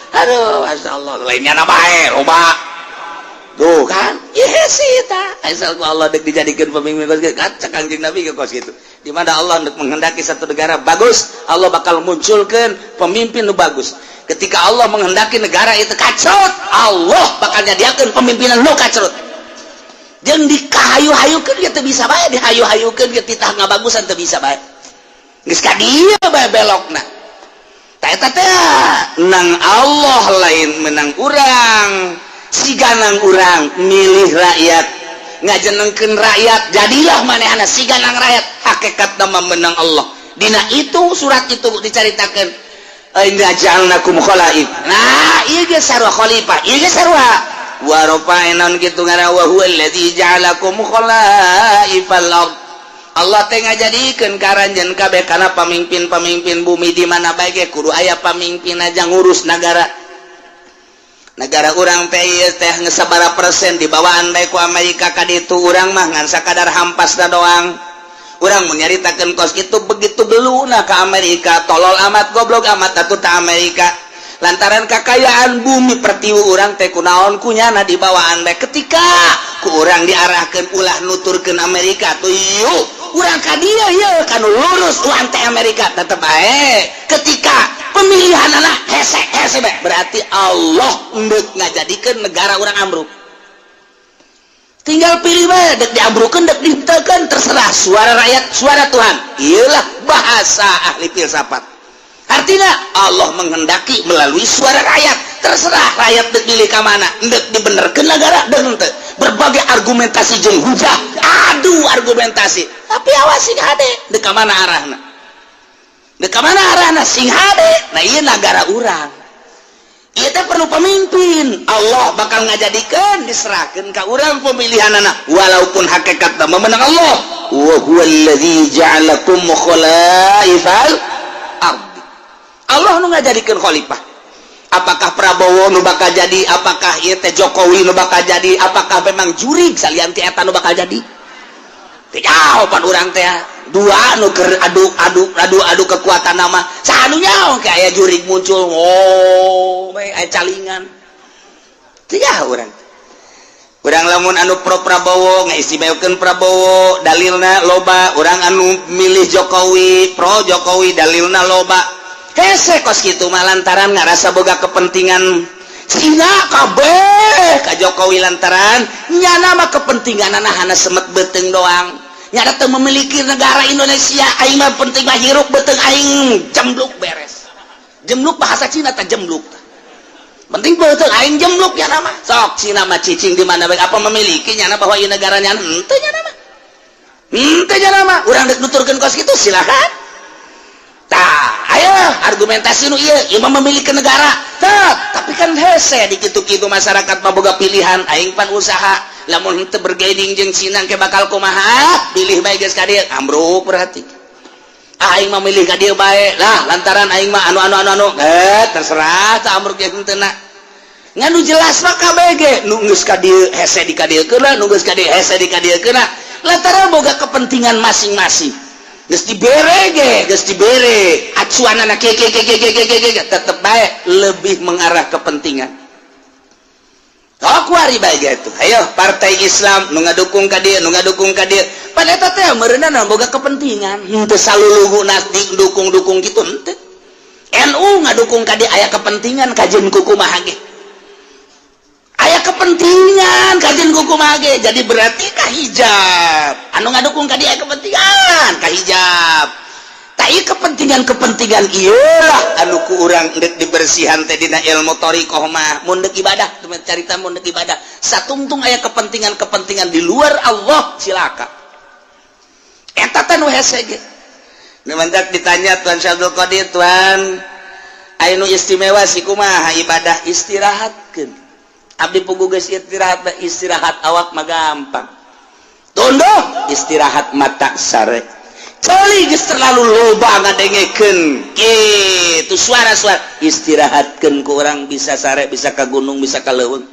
Aduh, Masya Allah, lainnya na bae, loba. Tuh kan, iya sih ta. Asal ku Allah dek dijadikan pemimpin kos kitu. Kan cek Kangjeng Nabi ke kos kitu. Di mana Allah dek menghendaki satu negara bagus, Allah bakal munculkan pemimpin nu bagus. Ketika Allah menghendaki negara itu kacrut, Allah bakal nyadiakeun pemimpinan nu kacrut. Jeung dikahayu-hayukeun ge teu bisa bae, dihayu-hayukeun ge titah ngabagusan teu bisa bae. Geus ka dieu bae belokna. Tah eta teh nang Allah lain menang urang. Siganang urang milih rakyat, ngajenengkeun rakyat, jadilah manehna siganang rakyat. Hakikat nama menang Allah. Dina itu surat itu dicaritakeun, inna ja'alnakum khalaif. Nah, ieu ge sarua khalifah, ieu ge sarua wa rafa'na kitu ngaran wa huwa allazi ja'alakum khalaifal ard. Allah teh ngajadikeun ka aranjeun kabeh kana pamimpin-pamimpin bumi. Di mana bae ge kudu aya pamimpin aja ngurus nagara. Negara urang teh ieu teh geus sabaraha persen dibawaan bae ku Amerika ka ditu, urang mah ngan sakadar hampasna doang. Urang mun nyaritakeun kos kitu begitu beluna ka Amerika, tolol amat, goblok amat atuh ta Amerika. Lantaran kakayaan bumi pertiwi urang teh kunaon kunyana dibawaan bae. Ketika ku urang diarahkeun ulah nuturkeun Amerika tuh, yuk urang ka dieu yeuh kanu lurus urang teh Amerika tetep bae. Ketika pemilihan anak hese hese bae, berarti Allah endek ngajadikeun negara urang ambruk. Tinggal pilih bae, dek diambrukeun dek dihenteukeun, terserah. Suara rakyat suara Tuhan, iyalah bahasa ahli filsafat. Artinya Allah menghendaki melalui suara rakyat, terserah rakyat dek milih ka mana, dek dibenerkeun negara dek henteu. Berbagai argumentasi jeung hujah, adu argumentasi, tapi awas sing hade dek ka mana arahna, dek ka mana arahna sing hade. Nah, ieu negara urang ieu teh perlu pemimpin. Allah bakal ngajadikeun, diserahkeun ka urang pemilihan anak, walaupun hakikatna memenang Allah. Wa huwallazi ja'alakum khalaifal ard. Allah nu ngajadikeun khalifah. Apakah Prabowo nu bakal jadi, apakah ieu teh Jokowi nu bakal jadi, apakah memang jurig salian ti eta nu bakal jadi? Teu jawaban urang teh dua nu keur adu adu adu adu kekuatan nama saha nu nyaho ke aya jurig muncul, oh bae aya calingan. Teu nyaho urang. Urang lamun anu pro Prabowo ngaistimewakeun Prabowo, dalilna loba. Urang anu milih Jokowi, pro Jokowi, dalilna loba. Hese kos kitu mah lantaran ngarasa boga kepentingan Cina kabeh ka Jokowi, lantaran nyana mah kepentingan hana semet beuteung doang. Nyana teu memiliki negara Indonesia. Aing mah penting mah hirup beuteung aing jembluk, beres. Jembluk bahasa Cina tah, jembluk. Penting beuteung aing jembluk nyana mah. Sok Cina mah cicing di mana bae, apa memiliki nyana bahwa ieu negara nyana? Henteu nyana mah, henteu nyana mah. Urang deuk nuturkeun kos kitu silakan. Tah, ayo argumentasi nu ieu, ieu mah memiliki negara. Tah, tapi kan hese di kitu-kitu masyarakat mah boga pilihan. Aing pan usaha, lamun henteu bergaining jeung Cina ke bakal kumaha? Pilih bae geus ka dieu, ambruk berarti. Aing mah milih ka dieu bae lah lantaran aing mah anu anu anu anu. Eh, terserah tah ambruk jeung henteu na. Ngan nu jelas mah KBG nu geus ka dieu hese di ka dieu keuna, nu geus ka dieu hese di ka dieu keuna. Lantaran boga kepentingan masing-masing. Geus dibere ge, geus dibere acuan anak ke ke ke ke ke ke ke, tetep bae lebih mengarah kepentingan. Oh, kuari bae gitu. Ayo partai Islam nu ngadukung ka dieu, nu ngadukung ka dieu. Pada eta teh meureunna boga kepentingan. Henteu salulugu nas dukung-dukung gitu henteu. NU ngadukung ka dieu aya kepentingan kajeun kumaha ge. Aya kepentingan kajeun kumaha ge. Jadi berarti ka hijab. Anu ngadukung ka dieu aya kepentingan ka hijab. Tai kepentingan-kepentingan iyalah anu ku urang dek dibersihan teh dina ilmu thoriqoh mah. Mun dek ibadah, teman, carita mun dek ibadah satungtung aya kepentingan-kepentingan di luar Allah, cilaka. Eta teh nu hese ge. Nu mantak ditanya Tuan Syekh Abdul Qadir, "Tuan, aya nu istimewa sih, kumaha ibadah?" "Istirahatkeun." Abdi puguh geus istirahat. Istirahat awak mah gampang, tunduh. Istirahat mata sare. Ceuli geus terlalu loba ngadengekeun kitu suara-suara, istirahatkeun ku urang bisa sare, bisa ka gunung, bisa ka leuweung.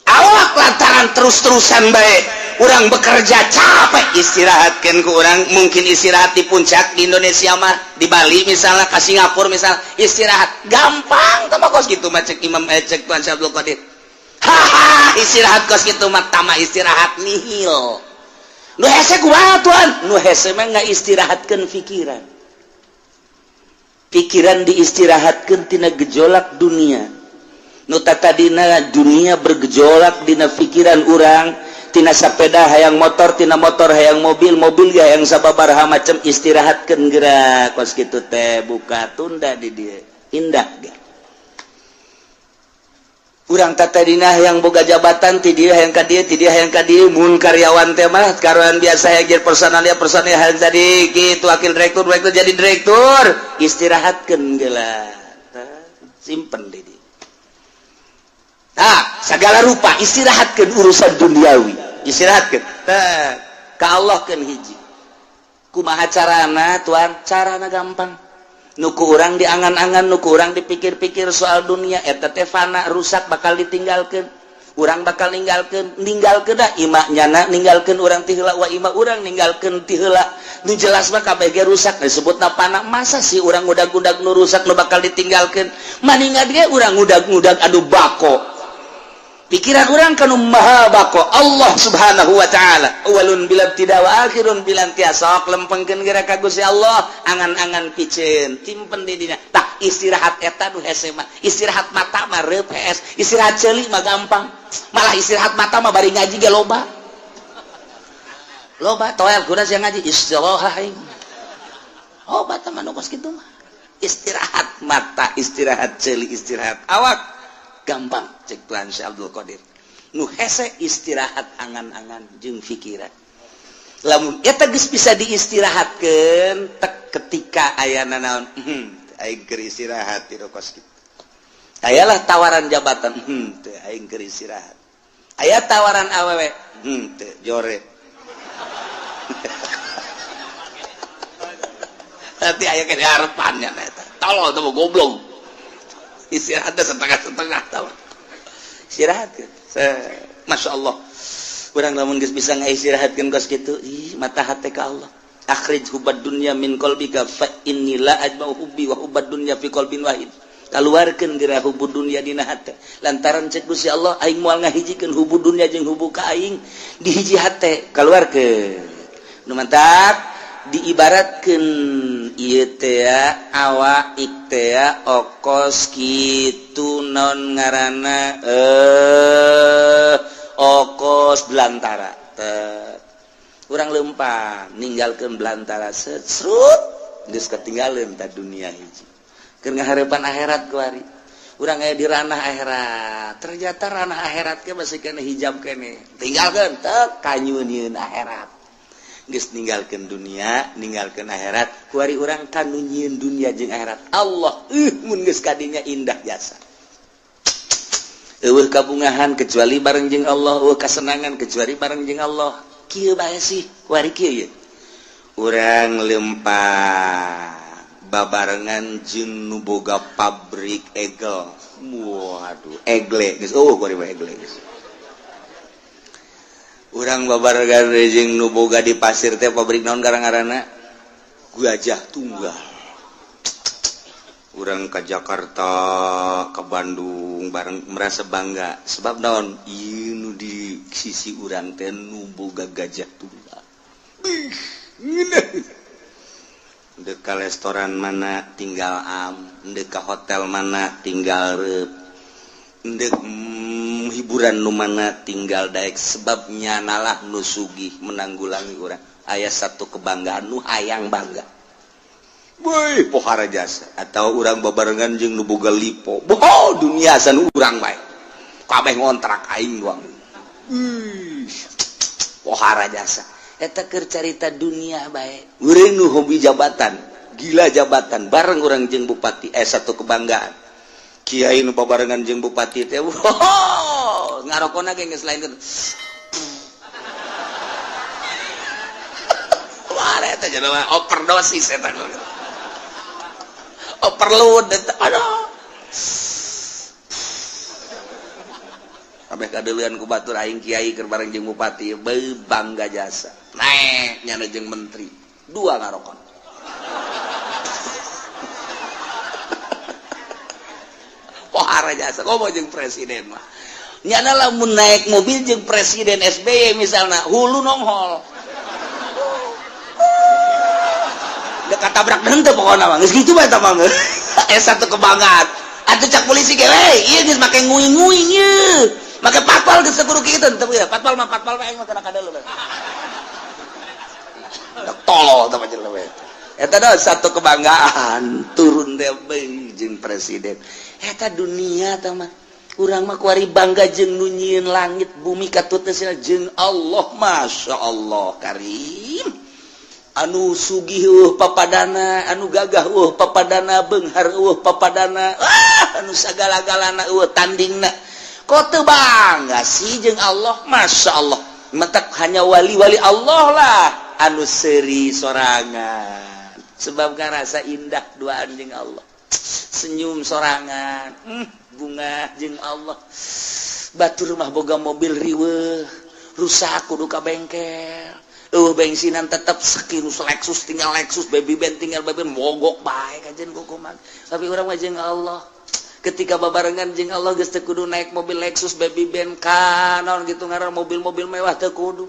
Awak lantaran terus-terusan bae urang bekerja capek, istirahatkeun ku urang mungkin istirahat di puncak di Indonesia mah, di Bali misalnya, ke Singapura misalnya, istirahat gampang tah mah kos gitu mah. Cek Imam, cek Tuan Syekh Abdul Qadir, "Haha, istirahat kos gitu mah tama istirahat nihil." Nu hese kumaha, Tuan? Nu hese mah ngaistirahatkeun pikiran. Pikiran diistirahatkeun tina gejolak dunia. Nu tadina dunia bergejolak dina pikiran urang, tina sepeda hayang motor, tina motor hayang mobil, mobil ya hayang sababaraha macam, istirahatkeun gerak kos kitu teh, buka tunda di dieu indah ge. Urang tadina hayang boga jabatan, ti dieu hayang ka dieu, ti dieu hayang ka dieu. Mun karyawan teh mah karyawan biasa, hayang jadi personalia, personalia hayang jadi kitu, wakil direktur, direktur jadi direktur, istirahatkeun geula, simpen di dieu. Nah, segala rupa istirahatkeun urusan duniawi, istirahatkeun tah ka Allah keun hiji. Kumaha carana, Tuan? Carana gampang. Nu ku urang diangan-angan, nu ku urang dipikir-pikir soal dunia eta teh fana, rusak, bakal ditinggalkan. Urang bakal ninggalkeun, ninggalkeun dah ima nyana ninggalkeun urang ti heula, wa ima urang ninggalkeun ti heula. Nu jelas mah kabeh ge rusak, disebutna fana. Masa sih urang ngudag-ngudag nu rusak, nu bakal ditinggalkeun? Maningan ge urang ngudag-ngudag anu bako. Pikiran urang kanu maha bako, Allah Subhanahu wa Ta'ala, awalun bila tidak wa akhirun bila intiha. Sok lempengkeun geura ka Gusti Allah, angan-angan piceun timpen di dina. Tah, istirahat eta nu hese mah. Istirahat mata mah reup hees, istirahat ceuli mah gampang. Malah istirahat mata mah bari ngaji ge loba loba toel kuda sia ngaji istirahat aing. Obat mah nu kos kitu mah. Istirahat mata, istirahat ceuli, istirahat awak gampang cek Tuan Syekh Abdul Qadir. Nu hese istirahat angan-angan jeung pikiran. Lamun eta geus bisa diistirahatkeun tek, ketika aya naon, aing keur istirahat ti kos kitu. Ayalah tawaran jabatan, teu, aing keur istirahat. Aya tawaran awewe, teu, jore. Nanti aya ke harapannya eta. Tolol tuh, goblok. Istirahat setengah-setengah tahu. Istirahat kan. Masya Allah. Urang lamun geus bisa ngaistirahatkeun kos kitu, ih, mata hati ka Allah. Akhrij hubbad dunya min qalbika fa inni la ajma'u hubbi wa hubbad dunya fi qalbin wahid. Kaluarkeun geura hubbu dunya dina hate. Lantaran cek Gusti Allah, aing moal ngahijikeun hubbu dunya jeung hubbu ka aing di hiji hate. Kaluarkeun. Nu mantak diibaratkeun ieu teh awak teh okos kitu, non ngaranna okos belantara. Urang lempang ninggalkeun belantara, serut geus ketinggalan ta dunia hiji. Keur ngaharepan akhirat kuari. Urang aya di ranah akhirat. Ternyata ranah akhirat ke masih kena hijab kene. Tinggalkeun teh kanyunieun akhirat. Geus ninggalkeun dunia, ninggalkeun akhirat, kuari urang kanu nyieun dunia jeung akhirat. Allah, mun geus kadinya indah jasa. Eueuh kabungahan kecuali bareng jeung Allah, eueuh kasenangan kecuali bareng jeung Allah. Kieu bae sih, kuari kieu ye. Urang lempang babarengan jeung nu boga pabrik egel. Waduh, egle geus eueuh kuari mah, egle geus. Urang babarengan jeung nu boga di pasir teh pabrik naon garang-garana? Gajah Tunggal. Urang ke Jakarta, ke Bandung bareng merasa bangga. Sebab naon? Ieu nu di sisi urang teh nu boga Gajah Tunggal. Ih, ngeunah. Dek ka restoran mana tinggal am, dek ka hotel mana tinggal reup. Dek hiburan nu mana tinggal daek, sebabnya nalah nu sugih menanggulangi urang. Aya satu kebanggaan nu hayang bangga. Woi, pohara jasa atau urang babarengan jeung nu boga lipo. Boh, dunia san urang bae. Kabeh ngontrak aing doang. Ih, pohara jasa. Eta keur carita dunia bae. Urang nu hobi jabatan, gila jabatan, bareng urang jeung bupati satu kebanggaan. Kiai nu babarengan jeung bupati teh, wow, ngarokona ge geus lain gitu. Wah, eta jelema overdosis eta. Overload eta. Aduh. Kabeh kadeuleun ku batur aing kiai keur bareng jeung bupati, beuh bangga jasa. Naek nyana jeung menteri, dua ngarokon. Pohara jasa komo jeung presiden mah. Nyana lamun naik mobil jeung presiden SBY misalna, hulu nonghol. Dekat tabrak henteu pokona mah. Geus kitu bae eta mah. Satu kebanggaan. Atuh cak polisi ge we, ieu geus make nguing-nguing ieu. Make patpal geus kudu kitu teu ya. Patpal mah patpal bae mah kana kadeuleu. Tolol tah jelema we. Eta dah satu kebanggaan turun teh jeung presiden. Eta dunia tah mah. Urang mah kuari bangga jeung nu nyieun langit bumi katut teh jeung Allah, Masya Allah Karim. Anu sugih papadana, anu gagah papadana, beunghar papadana, anu sagala-galana tandingna. Kok teu bangga sih jeung Allah, Masya Allah. Mentak hanya wali-wali Allah lah anu seuri sorangan. Sebab ngarasa indah duaan jeung Allah. Senyum sorangan, bunga jeung Allah. Batur mah boga mobil riweuh, rusak kudu ka bengkel. Bensinan tetap sekirus Lexus tinggal Lexus, baby band tinggal baby band, mogok bae kajen kukuman. Tapi urang mah jeung Allah. Ketika babarengan jeung Allah geus teu kudu naik mobil Lexus, baby band kanon gitu ngaran mobil-mobil mewah teu kudu.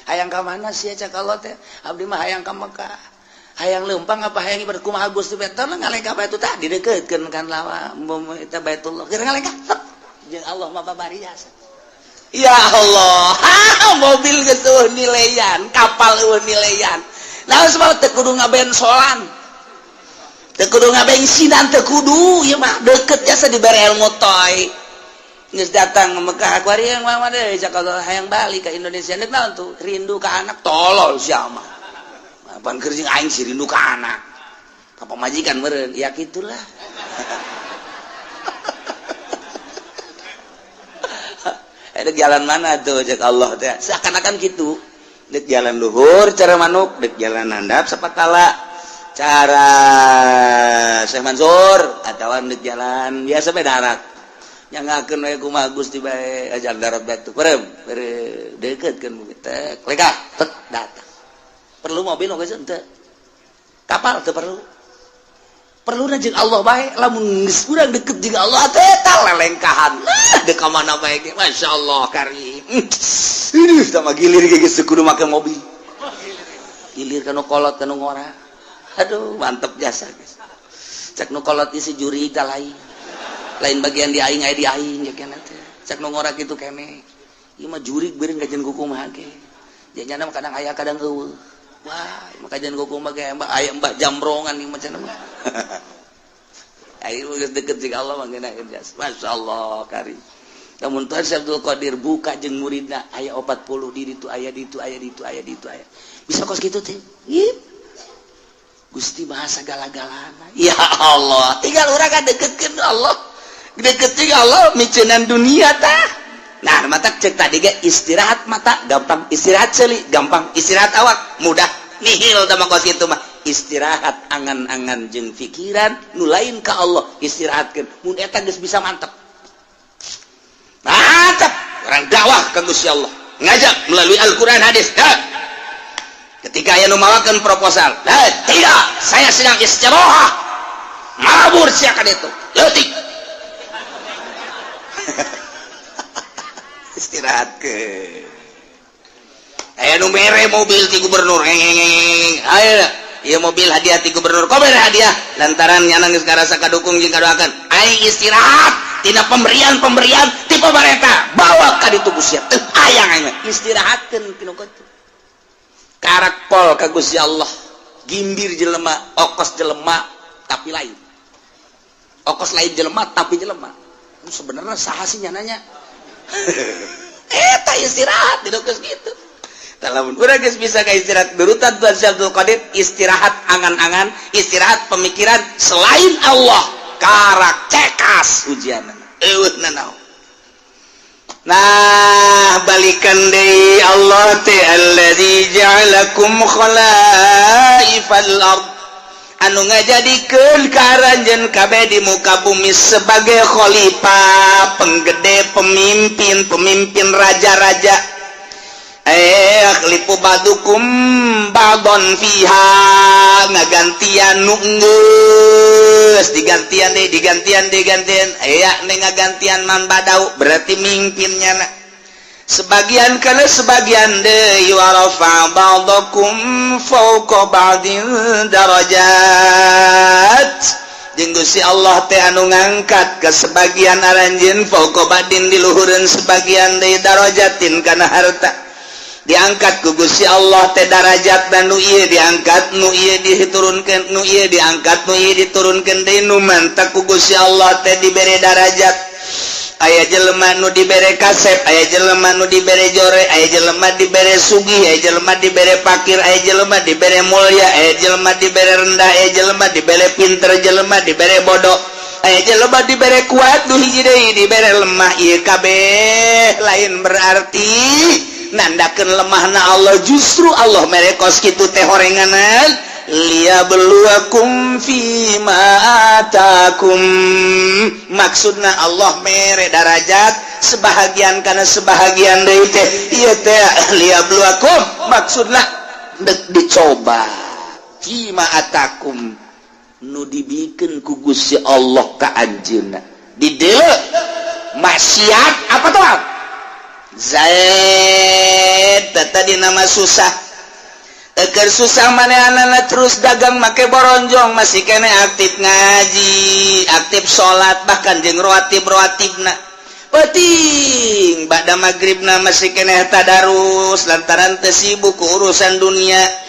Hayang ka mana sih cak Allah teh? Abdi mah hayang ka Mekah. Hayang leumpang apa hayang ibadah kumaha Gusti teh ngalengkah bae tah dideukeutkeun kan lawa eta Baitullah. Keur ngalengkah jeung Allah mah babari jasa. Ya Allah, mobil geus eueuh nileyan, kapal eueuh nileyan. Nah, sebab teu kudu ngabensolan. Teu kudu ngabensinan, teu kudu ieu mah deukeut jasa dibere ilmu toy. Geus datang ke Mekah kuari yang mah deui cak Allah hayang balik ka Indonesia deuk naon tuh? Rindu ka anak tolol sia mah. Apaan keur jeung aing sih rindu ka anak. Ka pamajikan meureun, ya kitulah. Dek jalan mana tuh cek Allah teh seakan-akan gitu. Dek jalan luhur cara manuk, dek jalan handap sapatala cara Syekh Mansur atawa dek jalan biasa bae darat. Nyangakeun we kumaha Gusti bae ajar darat batu. Perem, deukeutkeun teh lekah tet datang. Perlu mobil oge henteu. Kapal teu perlu. Perlu jeung Allah bae lamun geus urang deket jeung Allah teh ta lelengkahan. Dek ka mana bae ge masyaallah karim. Ih, tah gilir ge geus kudu make mobil. Gilir ka nu kolot ka nu ngora. Aduh, mantep jasa geus. Cek nu kolot isi juri tah lain. Lain bagian di aing aya di aing ya kana teh. Cek nu ngora kitu kene. Ieu mah jurig beureun kajian kumaha ge. Janyana mah kadang aya kadang eueuh. Wah, maka jangan kumaha ge aya mbah jambrongan ieu macam mah. Ayo geus deket jeung Allah mah ngeunaheun jasa. Masyaallah karim. Lamun Tuhan Syekh Abdul Qadir buka jeung muridna aya 40 di ditu aya di ditu aya di ditu aya di ditu aya. Bisa kos kitu teh. Ih. Gusti maha sagala-galana. Ya Allah, tinggal urang ka deketkeun Allah. Deket jeung Allah miceunan dunia tah. Nah, mata cek tadi ge istirahat mata gampang, istirahat seuli gampang, istirahat awak mudah. Nihil tah mah kos kitu mah. Istirahat angan-angan jeung pikiran nu lain ka Allah istirahatkeun. Mun eta geus bisa mantep. Mantap, orang dakwah ka Gusti Allah. Ngajak melalui Al-Qur'an hadis. Ha. Ketika aya nu mawakeun proposal, tidak, saya sedang istirahat. Mabur sia ka ditu. Leutik. Istirahatkeun. Aya nu mere mobil ti gubernur. Ayo, ieu mobil hadiah ti gubernur. Kok mere hadiah? Lantaran nyana geus ngarasa kadukung jeung kadoakeun. Aing istirahat tina pemberian-pemberian ti pamarentah. Bawa ka ditu Gusti. Teu hayang aing mah. Istirahatkeun tinu kitu. Karak pol ka Gusti Allah. Gimbir jelema, okos jelema tapi lain. Okos lain jelema tapi jelema. Sebenarnya saha sih nyananya? Eta istirahat di geus kitu. Lamun urang geus bisa ka istirahat nurutan Tuan Syekh Abdul Qadir, istirahat angan-angan, istirahat pemikiran selain Allah, karak cekas ujian, eueuh nanaon. Nah, balikan deui, Allah teh alladzi ja'alakum khalaifal ard, anu ngajadikeun ka aranjeun kabeh di muka bumi sebagai khalifah, penggede, pemimpin, pemimpin raja-raja. Yakhlifu ba'dukum ba'don fiha, ngagantian nu geus digantian deh, digantian, digantian, aya nih ngagantian man badau, berarti mimpinnya na sebagian kana sebagian deui. Wa rafa ba'dakum fawqa ba'din darajat, jeung Gusti Allah teh anu ngangkat ke sebagian aranjeun, fawqa ba'din, di luhureun sebagian deui, darajatin, kana harta diangkat ku Gusti Allah teh darajat, dan nu ieu diangkat, nu ieu diturunkeun, nu ieu diangkat, nu ieu diturunkeun deui. Nu mantak ku Gusti Allah teh dibere darajat, aya jelema nu dibere kasep, aya jelema nu dibere jore, aya jelema dibere sugih, aya jelema dibere pakir, aya jelema dibere mulia, aya jelema dibere rendah, aya jelema dibere pinter, jelema dibere bodoh, aya jelema dibere kuat, nu hiji deui dibere lemah. Ieu kabeh lain berarti nandakeun lemahna Allah, justru Allah mere kos kitu teh horenganan liyabluwakum fima atakum. Maksudna Allah mere darajat sebahagian karena sebahagian deui teh ieu teh liyabluwakum, maksudna dek dicoba, fima atakum, nu dibikeun ku Gusti Allah ka anjeunna, di dieu maksiat apa tuh. Zaid tadi nama susah. Eker susah manehna terus dagang make boronjong, masih kene aktif ngaji, aktif salat, bahkan jeung rawatib rawatibna penting ba'da maghribna masih kene tadarus lantaran teu sibuk ku urusan dunia.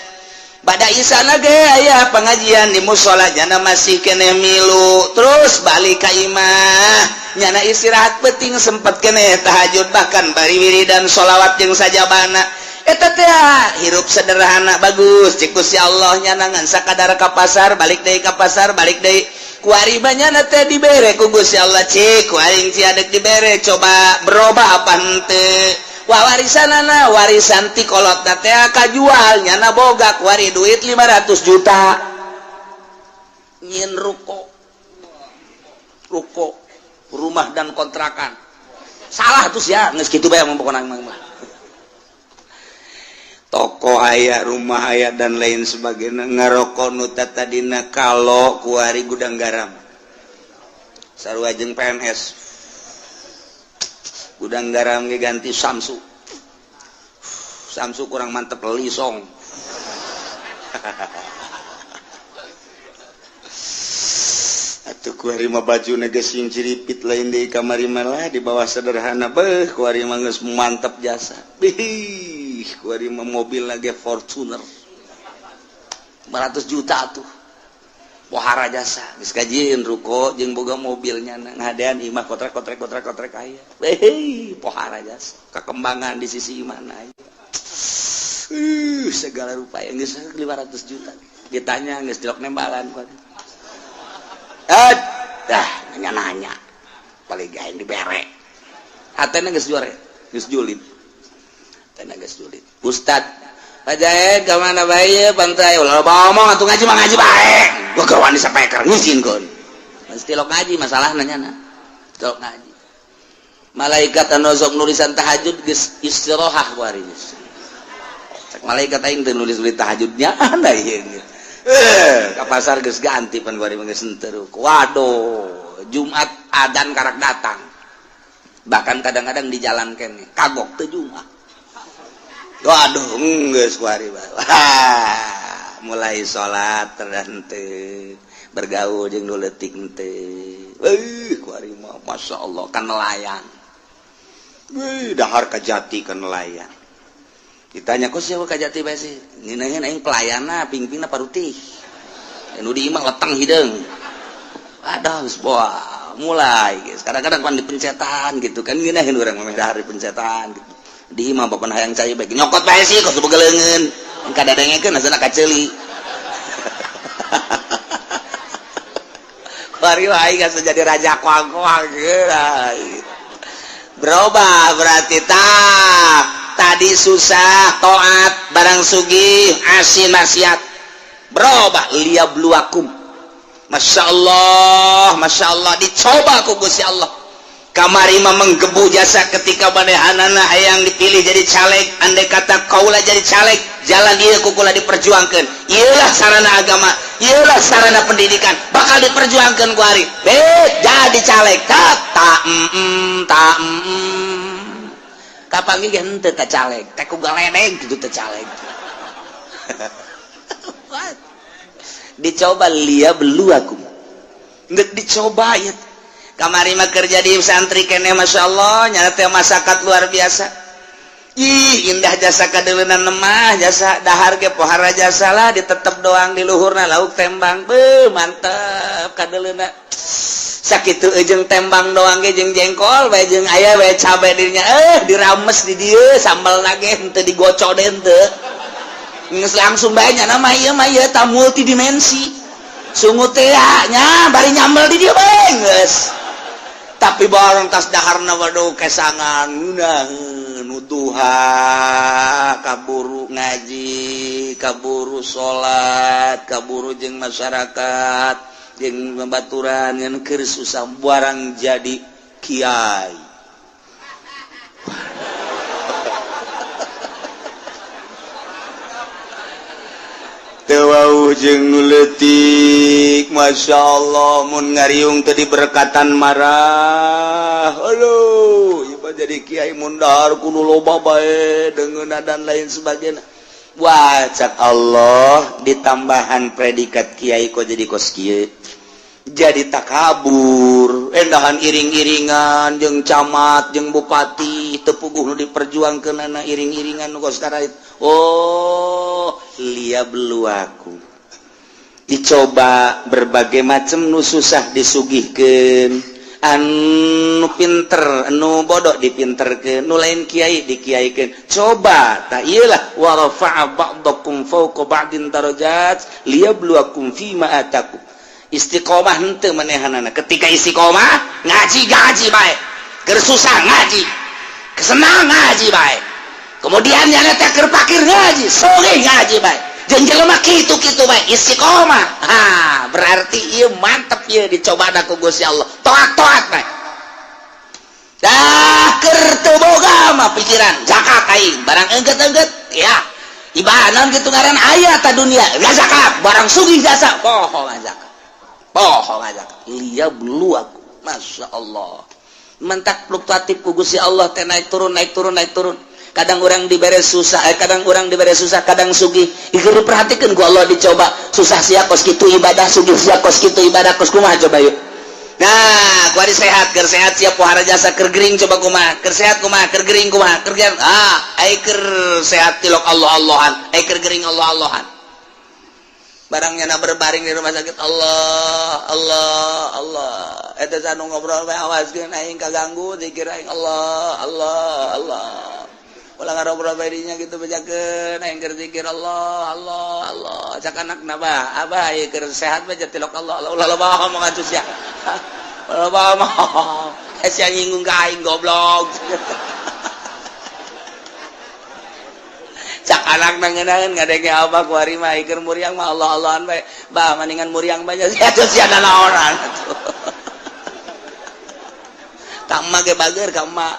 Ba'da isana ge aya pengajian di musola, jana masih kene milu. Terus balik ka imah, nyana istirahat penting sempet kene tahajud, bahkan bari wiridan sholawat jeung sajabana. Eta teh hirup sederhana bagus cek Gusti Allah. Nyana ngan sakadar ka pasar, balik deui, ka pasar, balik deui. Kuari nyana teh dibere ku Gusti Allah, cik ku aing cia dek dibere, coba berubah apa henteu. Wah, warisanana, warisan ti kolot teh kajual, nyana boga kuari duit 500 juta, nyin ruko, ruko rumah dan kontrakan. Salah tuh ya, geus kitu bae pokona mah. Toko aya, rumah aya, dan lain sebagainya. Ngarokok nu tadina kalau kuari Gudang Garam, sarua jeung PNS. Gudang Garam ge ganti Samsu, Samsu kurang mantep, Lisong. Atuh kuari mah baju geus sing ciripit, lain di kamari malah di bawah sederhana. Beuh, kuari mah geus mantep jasa. Bih, kuari mah mobil lagi Fortuner 500 juta tuh, pohara jasa. Geus kajieun ruko jeung boga mobilnya, ngadean imah kotrek kotrek kotrek kotrek aya. Hei, pohara jasa kekembangan di sisi mana aya. Segala rupa yang geus 500 juta ditanya geus dilok nembalan kuari. Eh, dah nanya-nanya paling gaeng dibere hatena geus juare, geus julid, hatena geus julid. Ustad Pak Jaid ka mana bae pantai, ulah loba omong atuh, ngaji mah ngaji bae. Gua keur wani sapeker ngizinkeun. Mesti lok ngaji masalah nanya na. Lok ngaji. Malaikat anu sok nulisan tahajud geus istirahat kuari geus. Cek malaikat, aing teu nulis-nulis tahajudnya anda ieu. Eh, ka pasar geus ganti pan kuari mah geus henteu. Waduh, Jumat adan karak datang. Bahkan kadang-kadang di jalan kene kagok teu Jumat. Waduh, geus kuari. Wah, mulai salat terhenti, bergaul jeung nu leutik teh. Euy, kuari mah masyaallah kan nelayan. Wih, dahar ka jati kan nelayan. Ditanya, "Kok siapa kajati bae sih?" "Ngeunaheun aing pelayanna, pingpingna parutih, nu di imah leteng hideung." Aduh, geus boa mulai, guys. Kadang-kadang pan dipencetan gitu kan, ngeunaheun urang mah dahar dipencetan gitu. Di imah bapak hayang cai bae, nyokot bae sih kos boga leungeun. Kadadengekeun asana kaceuli. Kuari aing geus jadi raja koang-koang berubah berarti tak tadi susah toat, barang sugih asin maksiat, berubah. Liyabluwakum. Masya Allah, Masya Allah, dicoba ku Gusti Allah. Kamari mah menggebu jasa ketika manehanana hayang dipilih jadi caleg. Andai kata kaula jadi caleg, jalan ieu ku kula diperjuangkan, ieulah sarana agama, ieulah sarana pendidikan, bakal diperjuangkan ku ari be jadi caleg. Tak tak tak kapan ge henteu ka caleg teh ku galedeg kitu teh caleg. Dicoba, liyabluwakum, nggak dicoba ya. Kamari mah kerja di santri kene, Masya Allah, nyata teh masyarakat luar biasa. Ih, indah jasa kadeleunan mah, jasa dahar ge pohara jasa lah, ditetep doang di luhurna lauk tembang. Beuh, mantep kadeleuna. Sakitu jeung tembang doang ge, jeung jengkol bae, jeung aya bae cabe dirinya, dirames di dieu sambal ge henteu digocok deh, henteu geus langsung bae nya. Nama ieu mah ieu ta multidimensi sungut teh nya, bari nyambel di dieu bae geus. Tapi barang tas daharna, waduh, kesangan ngeunaheun duha, kaburu ngaji, kaburu salat, kaburu jeung masyarakat, jeung babaturan ngan keur susah. Barang jadi kiai teu jeung nu leutik. Masya Allah, mun ngariung teu diberkatan marah. Aduh, ieu mah jadi kiai mun dahar kudu loba bae deungeunna dan lain sebagainya. Wah, cak Allah, ditambahan predikat kiai kok jadi kos kieu, jadi takabur, endahan iring-iringan jeung camat jeung bupati, teu puguh nu diperjuangkeunana iring-iringan nu kos karait. Oh, liyabluwakum, dicoba berbagai macam, nu susah disugihkeun, anu pinter, anu bodoh dipinterkeun, nu lain kiai dikiaikeun. Coba tak iyalah, wa rafa'a ba'dakum fawqa ba'din darajat liyabluwakum fima atakum. Istiqomah henteu manehanana. Ketika istiqomah ngaji, ngaji bae, keur susah ngaji, kesenang ngaji bae, kemudian nyana teh keur pakir ngaji, sore ngaji bae, jeung jelema kitu-kitu bae istiqomah. Ha, berarti ieu mantep, ieu dicoba ku Gusti Allah, toat-toat bae. Dah keur teu boga mah pikiran zakat aing, barang engget-engget ya ibadah gitu, ngaran aya ta dunia ya zakat, barang sugih jasa poho zakat, poho zakat. Liyabluwakum. Masya Allah, mentak fluktuatif ku Gusti Allah teh, naik turun, naik turun, naik turun. Kadang orang dibere susah, kadang orang dibere susah, kadang sugih. Ieu diperhatikan ku Allah, dicoba susah sia kos kitu ibadah, sugih sia kos kitu ibadah, kos kumaha coba yuk. Nah, kuari sehat, keur sehat sia pohara jasa, keur gering coba kumaha, keur sehat kumaha, keur gering kumaha, keur ah ai keur sehat tilok Allah Allahan, ai keur gering Allah Allahan. Barangnya na berbaring di rumah sakit, Allah Allah Allah. Eta anu ngobrol bae, awaskeun aing kaganggu zikir aing, Allah Allah Allah. Ulah ngarobrol bae dinya gitu, bejakeun aing keur zikir, Allah Allah Allah. Cak anakna, "Bah, abah ieu keur sehat bae tilok Allah Allah, ulah loba omongan sia, ulah loba omong, sia nyinggung ka aing, goblok." Cak anak nangenaeun ngadenge abah kuari mah keur muriang mah Allah Allahan bae, "Bah, maningan muriang bae sia atuh, sia nanaonan atuh." Ka emak ge bager ka emak,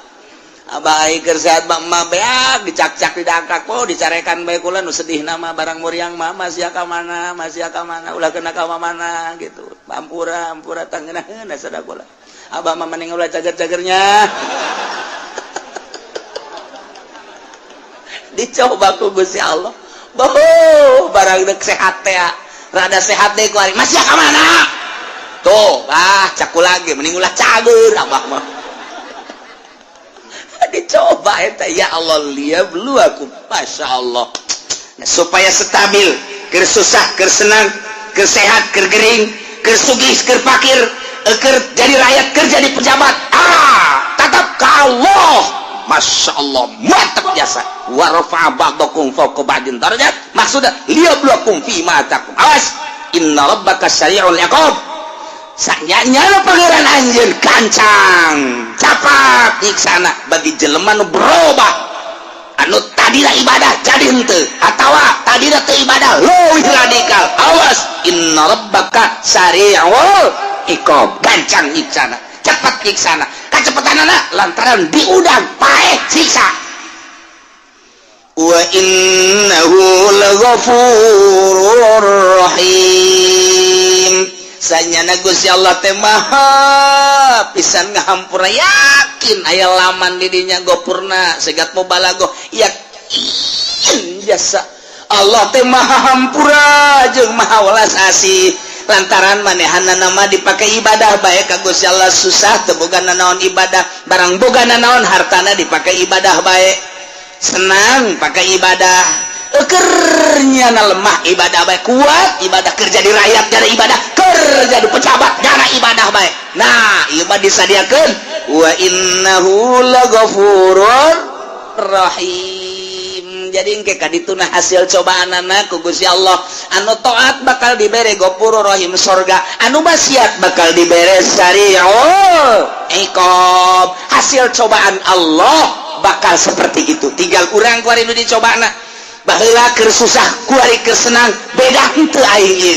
abah ai keur sehat mah emak beak dicakcak, didangkak po, dicarekan bae kula. Nu sedih nama barang muriang mah, masih ka mana, masih ka mana, ulah kena ka mana gitu. Ampura, ampura, tangeunaheun sada kula. Abah mah mending ulah cager-cagernya. Dicoba ku Gusti Allah. Boh, barang dek sehat teh, rada sehat deh kuari, masih ka mana tuh? Ah, caku lagi mending ulah cager abah mah. Dicoba eta, ya Allah, liyabluwakum. Masya Allah. Nah, supaya stabil, keur susah, keur senang, keur sehat, keur gering, keur sugih, keur pakir, keur jadi rakyat, keur jadi pejabat, ah, tetap ke Allah. Masya Allah, mantap jasa. Wa rafa'a ba'dakum fawqa ba'din darajat, maksudnya liyabluwakum fi ma atakum. Awas, inna rabbaka sari'ul iqab. Sanyanya Pangeran anjeun gancang capat nyiksana bagi jelema nu berubah, anu tadina ibadah jadi henteu, atawa tadina teu ibadah leuwih radikal. Awas, inna rabbaka sari'ul iqab, gancang nyiksana, cepat nyiksana. Kacepetanana lantaran diudang paeh siksa. Wa innahu laghafurur rahim. Sanyana Gusti Allah teh maha pisan ngahampura. Yakin aya laman di dinya gopurna segat mubalago, yakin jasa Allah teh maha hampura jeung maha welas asih, lantaran manehana nama dipakai ibadah bae ka Gusti Allah. Susah teu boga nanaon, ibadah. Barang boga nanaon, hartana dipakai ibadah bae. Senang, pakai ibadah. Ekernya na lemah, ibadah bae. Kuat, ibadah. Kerja di rakyat jara ibadah, kerja di pejabat jara ibadah bae. Nah, ieu mah disadiakeun wa innahu laghafurur rahim. Jadi engke kadituna hasil cobaan anak ku Gusti Allah. Anu taat bakal dibere Ghafurur Rahim, sorga. Anu maksiat bakal dibere sari'ul iqab. Hasil cobaan Allah bakal seperti itu. Tinggal urang kuari nu dicobana. Baheula keur susah, kuari keur senang, beda henteu aing ieu?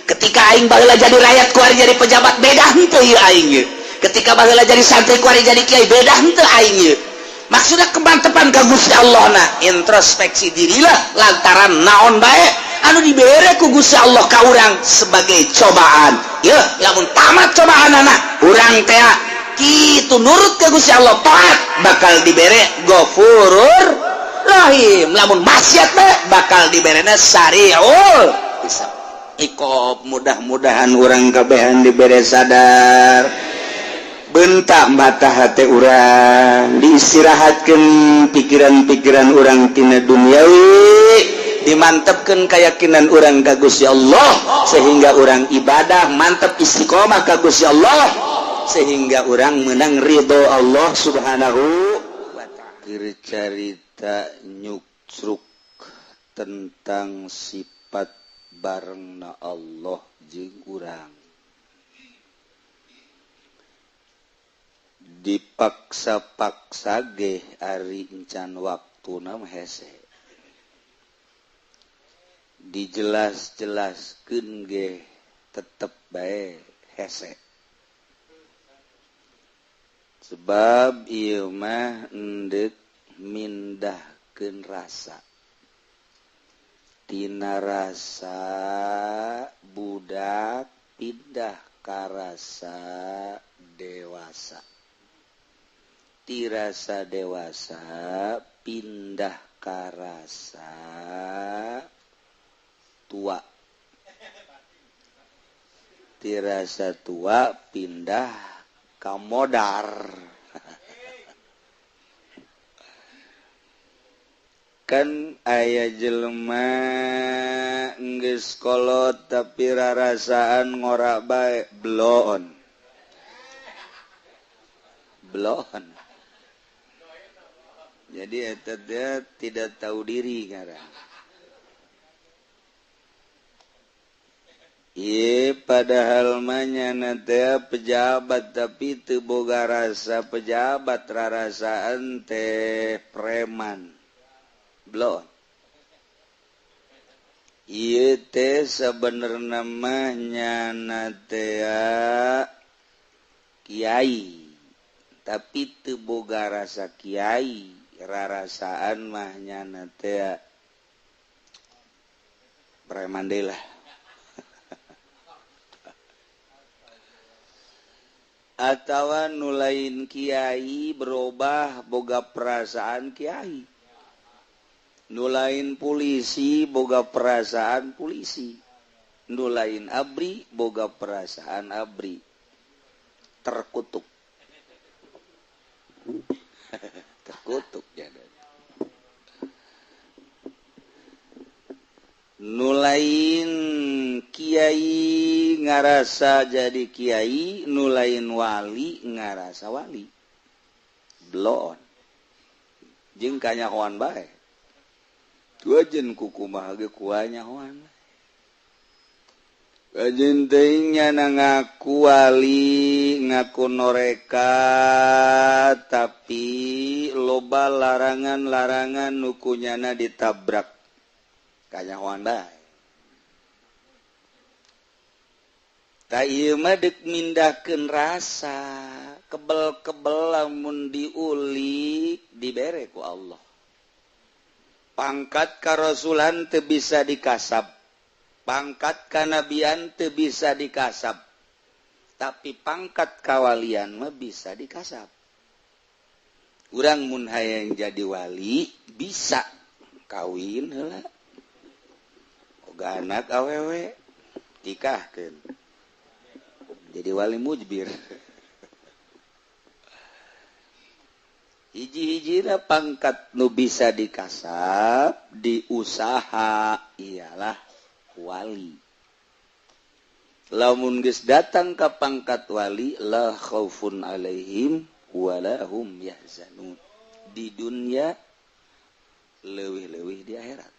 Ketika aing baheula jadi rakyat, kuari jadi pejabat, beda henteu ieu aing ieu? Ketika baheula jadi santri, kuari jadi kiai, beda henteu aing ieu? Maksudnya kemantepan ka Gusti Allah. Nah, introspeksi dirilah, lantaran naon bae anu dibere ku Gusti Allah ka urang sebagai cobaan ya. Lamun tamat cobaan anak urang teh kitu, nurut ke Gusti Allah, taat, bakal dibere Ghafurur Rahim. Lamun maksiat bae, bakal diberena sariul hisab, iqab. Mudah-mudahan urang kabehan dibere sadar, bentak mata hati urang, diistirahatkan pikiran-pikiran urang tina duniawi, dimantapkan keyakinan urang ka Gusti Allah, sehingga urang ibadah mantap, istiqomah ka Gusti Allah, sehingga urang menang ridho Allah Subhanahu wa ta'ala. Carita nyuksruk tentang sifat barengna Allah jeung urang, dipaksa-paksa ge ari encan waktuna mah hese, dijelas-jelaskeun ge tetep bae hese, sebab ieu mah endek mindahkeun rasa tina rasa budak pindah ka rasa dewasa, ti rasa dewasa pindah ka rasa tua, ti rasa tua pindah ka modar. Kan aya jelema geus kolot tapi rarasaan ngora bae, bloon bloon. Jadi eta dia tidak tahu diri ngaran. Ieu padahal mah nyana teh pejabat, tapi teu boga rasa pejabat, rarasaan teh preman, bloon. Ieu teh sabenerna mah nyana teh kiai, tapi teu boga rasa kiai, rarasaan mah nyana teh preman deui lah. Atawa nu lain kiai berubah boga perasaan kiai, nu lain polisi boga perasaan polisi, nu lain abri boga perasaan abri. Terkutuk. Terkutuk ya. Nu lain kiai ngarasa jadi kiai, nu lain wali ngarasa wali. Bloon. Jeung kanyahoan bae. Tuajen kukumaha ge kuanyahoan. Kajen teuing nyana ngaku wali, ngaku noreka, tapi loba larangan-larangan nu kunyana ditabrak. Kanyahoan bae. Ta ieu mah deuk mindahkeun rasa, kebel-kebel lamun diulik dibere ku Allah. Pangkat karasulan teu bisa dikasab, pangkat kanabian teu bisa dikasab, tapi pangkat kawalian mah bisa dikasab. Urang mun hayang jadi wali bisa kawin heula. Boga anak awewe nikahkeun. Jadi wali mujbir. Hiji-hijina pangkat nu bisa dikasab diusaha ialah wali. Lamun geus datang ka pangkat wali, la khaufun alaihim wala hum yahzanun. Di dunia leuwih-leuwih di akhirat.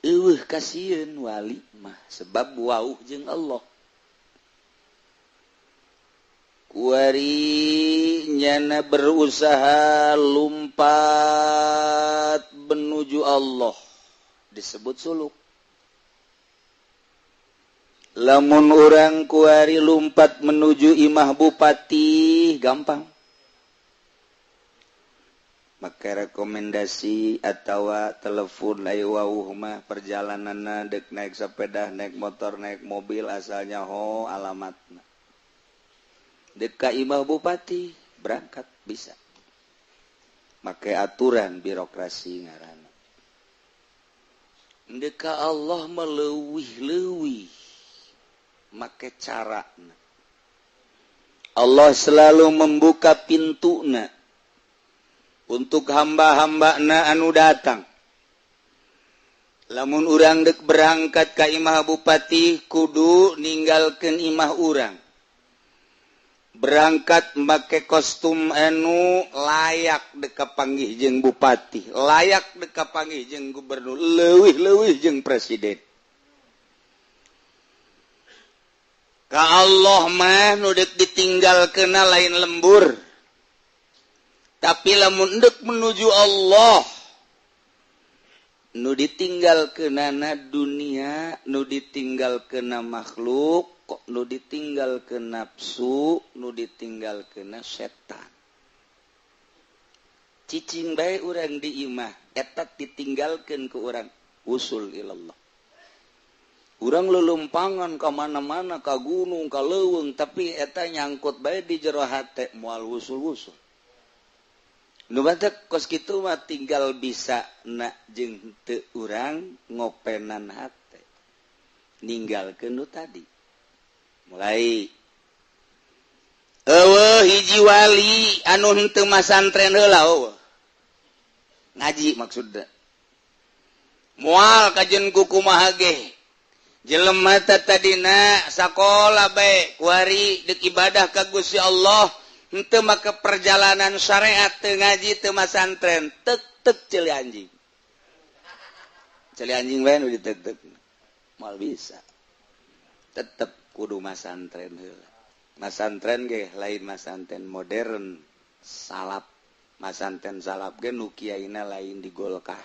Eueuh kasieun wali mah sebab wauh jeung Allah. Kuari nyana berusaha lumpat menuju Allah disebut suluk. Lamun urang kuari lumpat menuju imah bupati gampang. Make rekomendasi atawa telepon ayo wauh mah perjalananna deuk naik sepeda, naik motor, naik mobil asalnya ho alamatna. Deka imah bupati berangkat bisa. Make aturan birokrasi ngaranna. Deka Allah meleuwih-leuwih make carana. Allah selalu membuka pintuna untuk hamba-hambana anu datang. Lamun urang dek berangkat ka imah bupati kudu ninggalkeun imah urang. Berangkat make kostum anu layak deka panggih jeung bupati, layak deka panggih jeung gubernur, leuwih-leuwih jeung presiden. Ka Allah mah nu deuk ditinggalkeunna lain lembur. Tapi lamun deuk menuju Allah nu ditinggalkeunana dunia, nu ditinggalkeunna makhluk, kok nu ditinggal ke nafsu, nu ditinggal ke setan. Cicing bae urang di imah, eta ditinggalkeun ku urang usul ilallah. Urang lelumpangan ka mana-mana, ka gunung, ka leuweung, tapi eta nyangkut bae di jero hate moal wusul-wusul. Nu batek kos kitu mah tinggal bisa na jeung teu urang ngopenan hate. Ninggalkeun nu tadi. Mulai eueuh hiji wali anu henteu masantren heula eueuh. Ngaji maksudna. Moal kajen ku kumaha ge. Jelema teh tadina sakola bae kuari deuk ibadah ka Gusti Allah henteu make perjalanan syariat teu ngaji teu masantren tek-tek ceuli anjing. Ceuli anjing bae nu ditek-tek. Moal bisa. Tetep kudu masantren heula. Masantren ge lain masantren modern salap. Masantren salap ge nu kiaina lain di Golkar.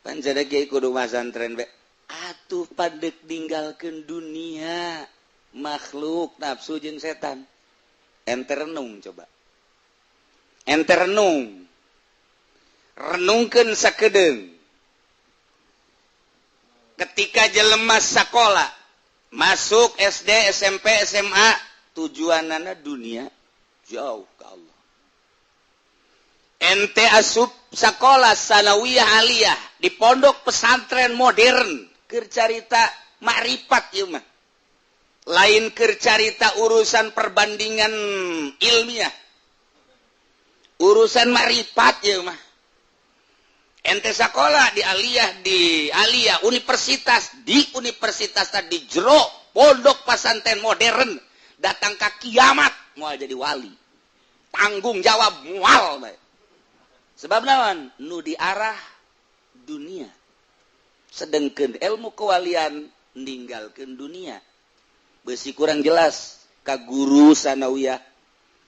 Pan jadi kiai kudu masantren bae. Atuh padek ninggalkeun dunia, makhluk, nafsu jeung setan. Ente renung coba. Ente renung. Renungkeun sakedeung. Ketika jelema sakola masuk SD, SMP, SMA, tujuanana dunia jauh ke Allah. Ente asup sakola sanawiyah aliyah di pondok pesantren modern keur carita makrifat ieu mah. Lain keur carita urusan perbandingan ilmiah, urusan maripat ya mah. Ente sekolah di aliyah, di aliyah universitas, di universitas tadi jero pondok pesantren modern, datang ke kiamat moal jadi wali, tanggung jawab moal bae. Sebab naon? Nu diarah dunia, sedangkan ilmu kewalian ninggalkan dunia. Besi kurang jelas ka guru sanawiyah,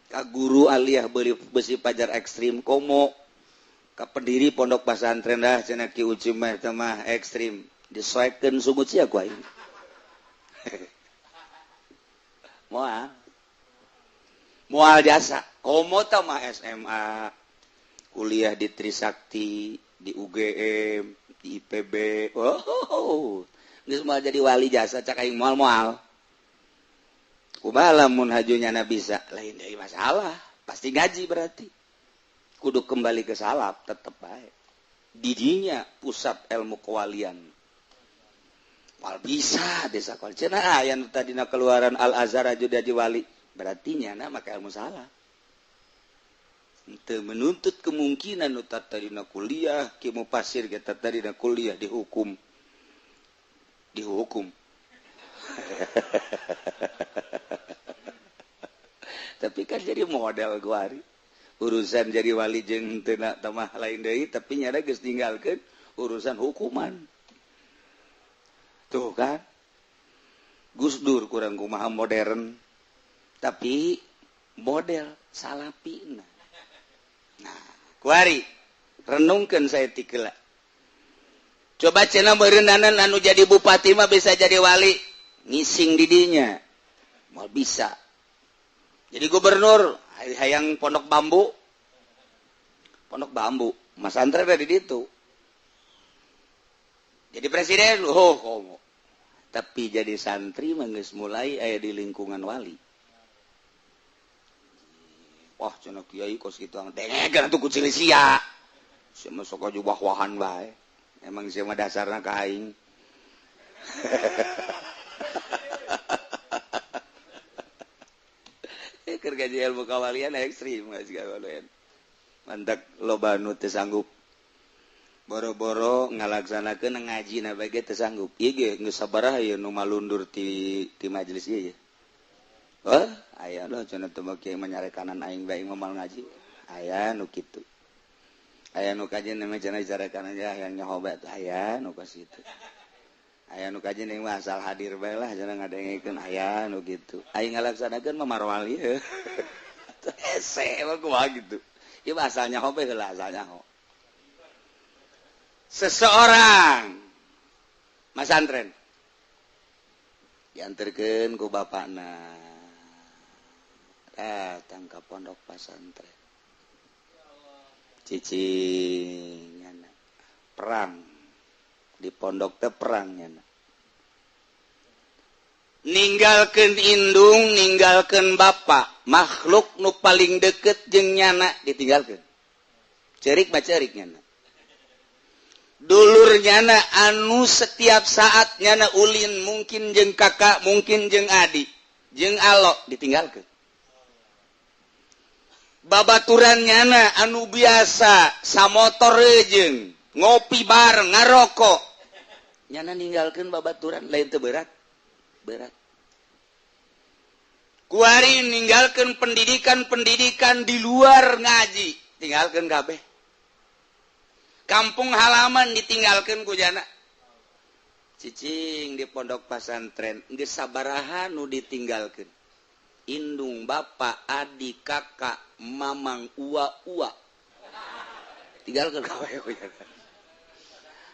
ka guru aliyah, beli besi pajar ekstrim, komo ka pendiri pondok pesantren dah cenah. Ki Uci mah teh mah ekstrim, disoekeun sungut sia ku aing. Moal, moal jasa. Komo teh mah SMA, kuliah di Trisakti, di UGM, di IPB, oh, geus moal jadi wali jasa cak aing. Moal, moal. Kumaha lamun hajunya na bisa? Lain dari masalah, pasti ngaji, berarti kudu kembali ke salaf tetep baik didinya pusat ilmu kewalian. Wal bisa desa kol cenah aya nu tadina keluaran Al Azhar aju jadi wali, berarti nyana maka ilmu salah. Teu menuntut kemungkinan nu tadina kuliah ki pasir kita tadina kuliah dihukum, dihukum. Tapi kan jadi model guari urusan jadi wali jeung teu tamah lain deui, tapi nyana geus ninggalkeun urusan hukuman. Tuh kan Gus Dur kurang kumaha modern, tapi model salapina. Nah, kuari renungkeun saya tikela. Coba cenah beureunanan anu jadi bupati mah bisa jadi wali, ngising didinya moal bisa. Jadi gubernur hayang pondok bambu, pondok bambu Mas Antre dari ditu. Jadi presiden, oh komo. Tapi jadi santri mah geus mulai aya di lingkungan wali. Wah, cenah kiai kos kitu, dengekeun atuh ku sia. Sia mah sok aju wah-wahan bae. Emang sia mah dasarna ka aing. Keur gaji ilmu kawalian ekstrim geus kawalian. Mantak loba nu teu sanggup. Boro-boro ngalaksanakeun ngaji na bae ge teu sanggup. Ieu ge geus sabaraha ieu nu malundur ti ti majelis ieu ye. Oh, aya loh cenah teu mah kiai manyarekanan aing bae moal ngaji. Aya nu kitu. Aya nu kajen mah cenah dicarekanan aja hayang nyaho bae, aya nu kos kitu. Aya nu kajen mah asal hadir bae lah cenah ngadengekeun, aya nu kitu. Aing ngalaksanakeun mah marwali heuh. Hese mah kumaha kitu. Ieu mah asal nyaho bae heula, asal nyaho. Seseorang masantren diantarkeun ku bapakna datang ka pondok pesantren, cicing nyana perang di pondok teh, perang nyana ninggalkeun indung, ninggalkeun bapak, makhluk nu paling deket jeung nyana ditinggalkeun. Cerik mah cerik nyana, dulur nyana anu setiap saat nyana ulin, mungkin jeung kakak, mungkin jeung adik, jeung alo, ditinggalkeun. Babaturan nyana anu biasa samotor jeung ngopi bareng, ngarokok, nyana ninggalkeun babaturan. Lain teu berat? Berat. Kuari ninggalkeun pendidikan-pendidikan di luar ngaji, tinggalkeun kabeh. Kampung halaman ditinggalkan ku jana, cicing di pondok pesantren. Geus sabaraha nu ditinggalkeun? Indung, bapak, adik, kakak, mamang, ua ua, tinggalkeun kabeh ku jana.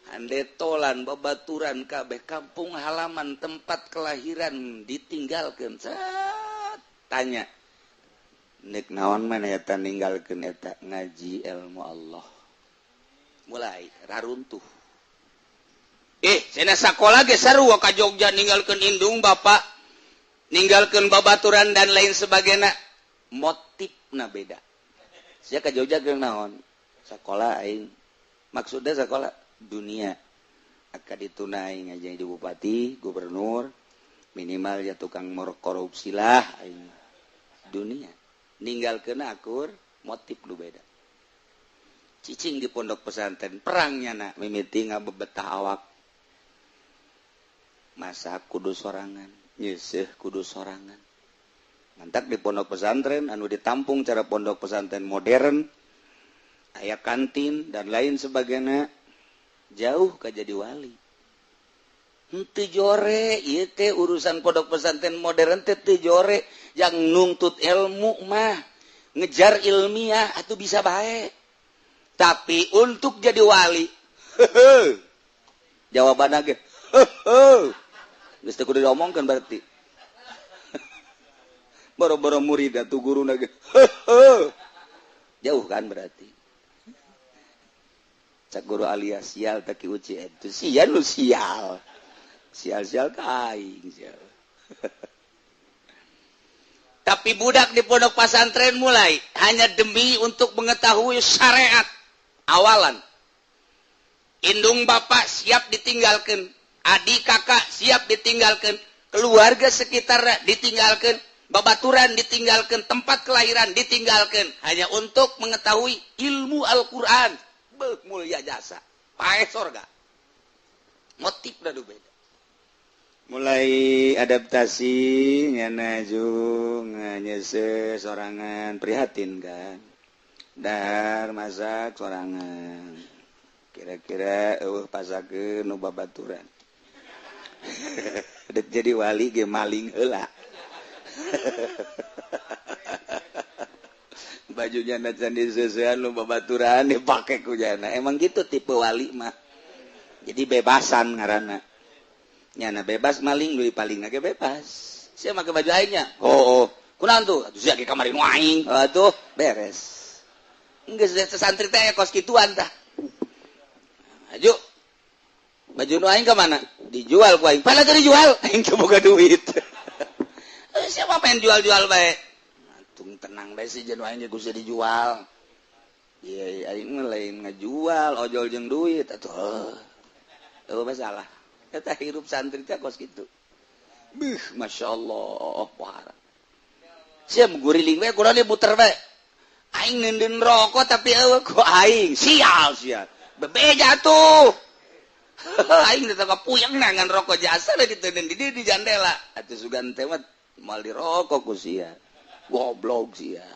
Handetolan, babaturan kabeh, kampung halaman, tempat kelahiran ditinggalkeun. Set, tanya nek naon mana eta ninggalkeun eta? Ngaji ilmu Allah. Mulai raruntuh. Cenah sakola ge sarua ka Jogja, ninggalkeun indung bapak, ninggalkeun babaturan dan lain sebagainya, motifna beda. Sia ka Jogja keur naon? Sakola aing. Maksudnya sekolah dunia, akan ditunai aja di bupati, gubernur. Minimal ya tukang korupsi lah aing. Dunia ninggalkeun akur motif lu beda. Cicing di pondok pesantren perangnya nak mimiti ngabebetah awak. Masak kudu sorangan, nyeuseuh kudu sorangan. Mantak di pondok pesantren anu ditampung cara pondok pesantren modern, aya kantin dan lain sebagainya, jauh ka jadi wali. Henteu jore ieu teh urusan pondok pesantren modern teh teu jore, yang nuntut ilmu mah ngejar ilmiah atuh bisa bae. Tapi untuk jadi wali, jawabanna ge geus teu kudu diomongkeun berarti. Boro-boro murid atuh guruna ge jauh kan berarti. Cak guru alias sial tak ki uci itu sial lu sial. Sial-sial ka aing sial. Tapi budak di pondok pesantren mulai hanya demi untuk mengetahui syariat awalan. Indung bapak siap ditinggalkan, adik kakak siap ditinggalkan, keluarga sekitar ditinggalkan, babaturan ditinggalkan, tempat kelahiran ditinggalkan hanya untuk mengetahui ilmu Al-Qur'an. Beuh mulia jasa, paeh sorga. Motif dah beda. Mulai adaptasi nyana jung nyeuseuh sorangan prihatin kan. Dahar masak sorangan. Kira-kira eueuh pasakeun nu babaturan. Dek jadi wali ge maling heula. Bajunya na can diseusehan nu babaturan dipake ku jana. Emang gitu tipe wali mah. Jadi bebasan ngaranna. Nyana bebas maling deui paling ge bebas. Sia make baju aingnya. Oh, oh. Kunaon tuh? Atuh sia ge kamari nu aing. Atuh beres. Geus santri teh kos kituan tah. Aju. Baju nu aing ka mana? Dijual ku aing. Padahal teu dijual, aing teu boga duit. Siapa pengen jual-jual bae? Tung tenang bae si jeung aing ge kudu dijual. Ieu aing mah lain ngajual ojol jeung duit atuh. Eueuh masalah. Eta hirup santri teh kos kitu. Beuh, masyaallah, pohara. Sia guriling we kurang muter bae. Aing neundeun rokok tapi eueuh ku aing. Sial sia. Bebeja tuh. Aing teh puyeng ngan rokok jasa da diteundeun di di jandela. Atuh sugan teh mah moal dirokok ku sia. Goblok sia.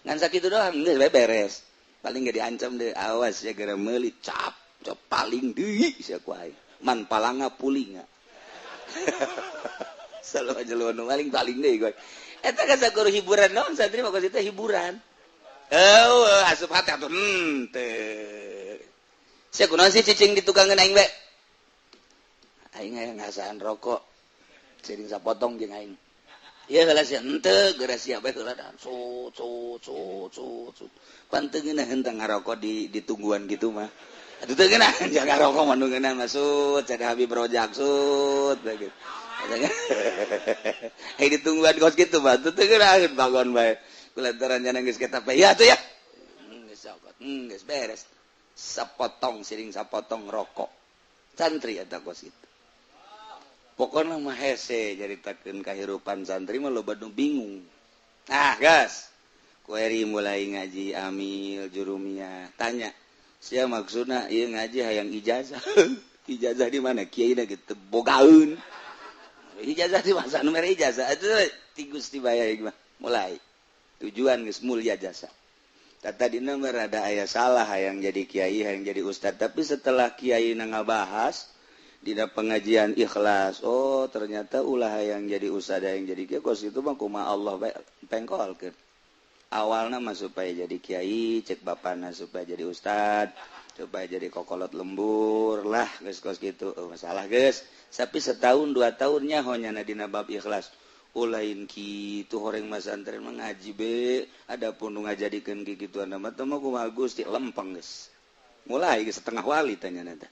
Ngan sakitu doang geus bae beres. Paling ge diancam deui, awas ya gara meuli cap, cap paling deui sia ku aing. Man palanga pulinga. Selalu aja lu paling paling deui gue. Eta kan sakur hiburan naon santri mah teh hiburan. Eueuh asup hati atuh henteu. Sia kunaon sih cicing di tukangeun aing we. Aing aya ngasaan rokok. Sering sapotong jeung aing. Ieu heula sia henteu geura sia bae heula dan sut sut sut sut sut. Pan teu ngeunah henteu ngarokok di ditungguan gitu mah. Atuh teu ngeunah jaga rokok mah nu ngeunah masuk cada Habib Rojak sut gitu. Hei ditungguan kos kitu mah teu ngeunah bangon bae. Kulantaran jana geus kita bae ya atuh ya. Geus cokot, geus beres. Sapotong siring sapotong rokok. Santri eta kos kitu. Pokona mah hese nyaritakeun kahirupan santri mah loba nu bingung. Ah, gas. Kueri mulai ngaji amil jurumiyah. Tanya, sia maksudna ieu ngaji hayang ijazah. Ijazah di mana? Kiai na gitu bogaeun. Ijazah di masa nu mere ijazah. Atuh ti Gusti baya ieu mah. Mulai tujuan geus mulia jasa. Tadina mah rada aya salah hayang jadi kiai, hayang jadi ustad, tapi setelah kiai na ngabahas dina pengajian ikhlas, oh ternyata ulah yang jadi ustad yang jadi kiai kos itu mah kumaha Allah bae pengkolkeun. Awalna mah supaya jadi kiai, cek bapana supaya jadi ustad, supaya jadi kokolot lembur lah geus kos kitu. Oh, masalah geus. Tapi setahun dua tahun nyaho nyana dina bab ikhlas. Ulain kitu horeng masantren mah ngaji be, adapun nu ngajadikeun kikituan mah teh mah kumaha Gusti lempeng geus. Mulai geus setengah wali tanya teh.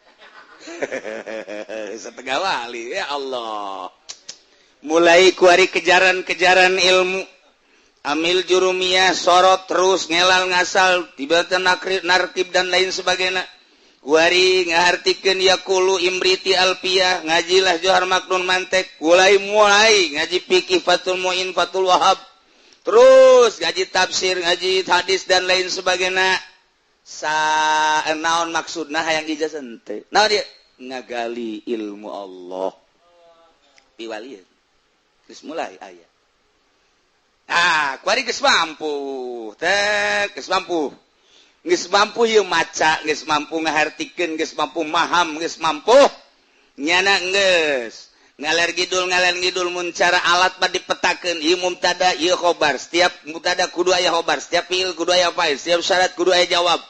Setengah wali ya Allah. Mulai kuari kejaran-kejaran ilmu. Amil jurumiyah sorot terus ngelal ngasal tiba-tiba nartib dan lain sebagainya. Kuari ngahartikeun yaqulu Imriti Alfiyah, ngajilah Johar Maknun Mantek, mulai mulai ngaji fikih Fathul Muin, Fathul Wahab, terus ngaji tafsir, ngaji hadis dan lain sebagainya. Sa naon maksudna hayang ijazah henteu? Naon dia ngagali ilmu Allah piwalieun. Geus mulai aya. Ah, kuari geus mampu teh, geus mampu, geus mampu ieu maca, geus mampu ngahartikeun, geus mampu maham, geus mampu nyana geus ngaler ngidul, ngaler ngidul. Mun cara alat mah dipetakeun, ieu mubtada, ieu khobar, setiap mubtada kudu aya khobar, setiap fiil kudu aya fa'il, setiap syarat kudu aya jawab.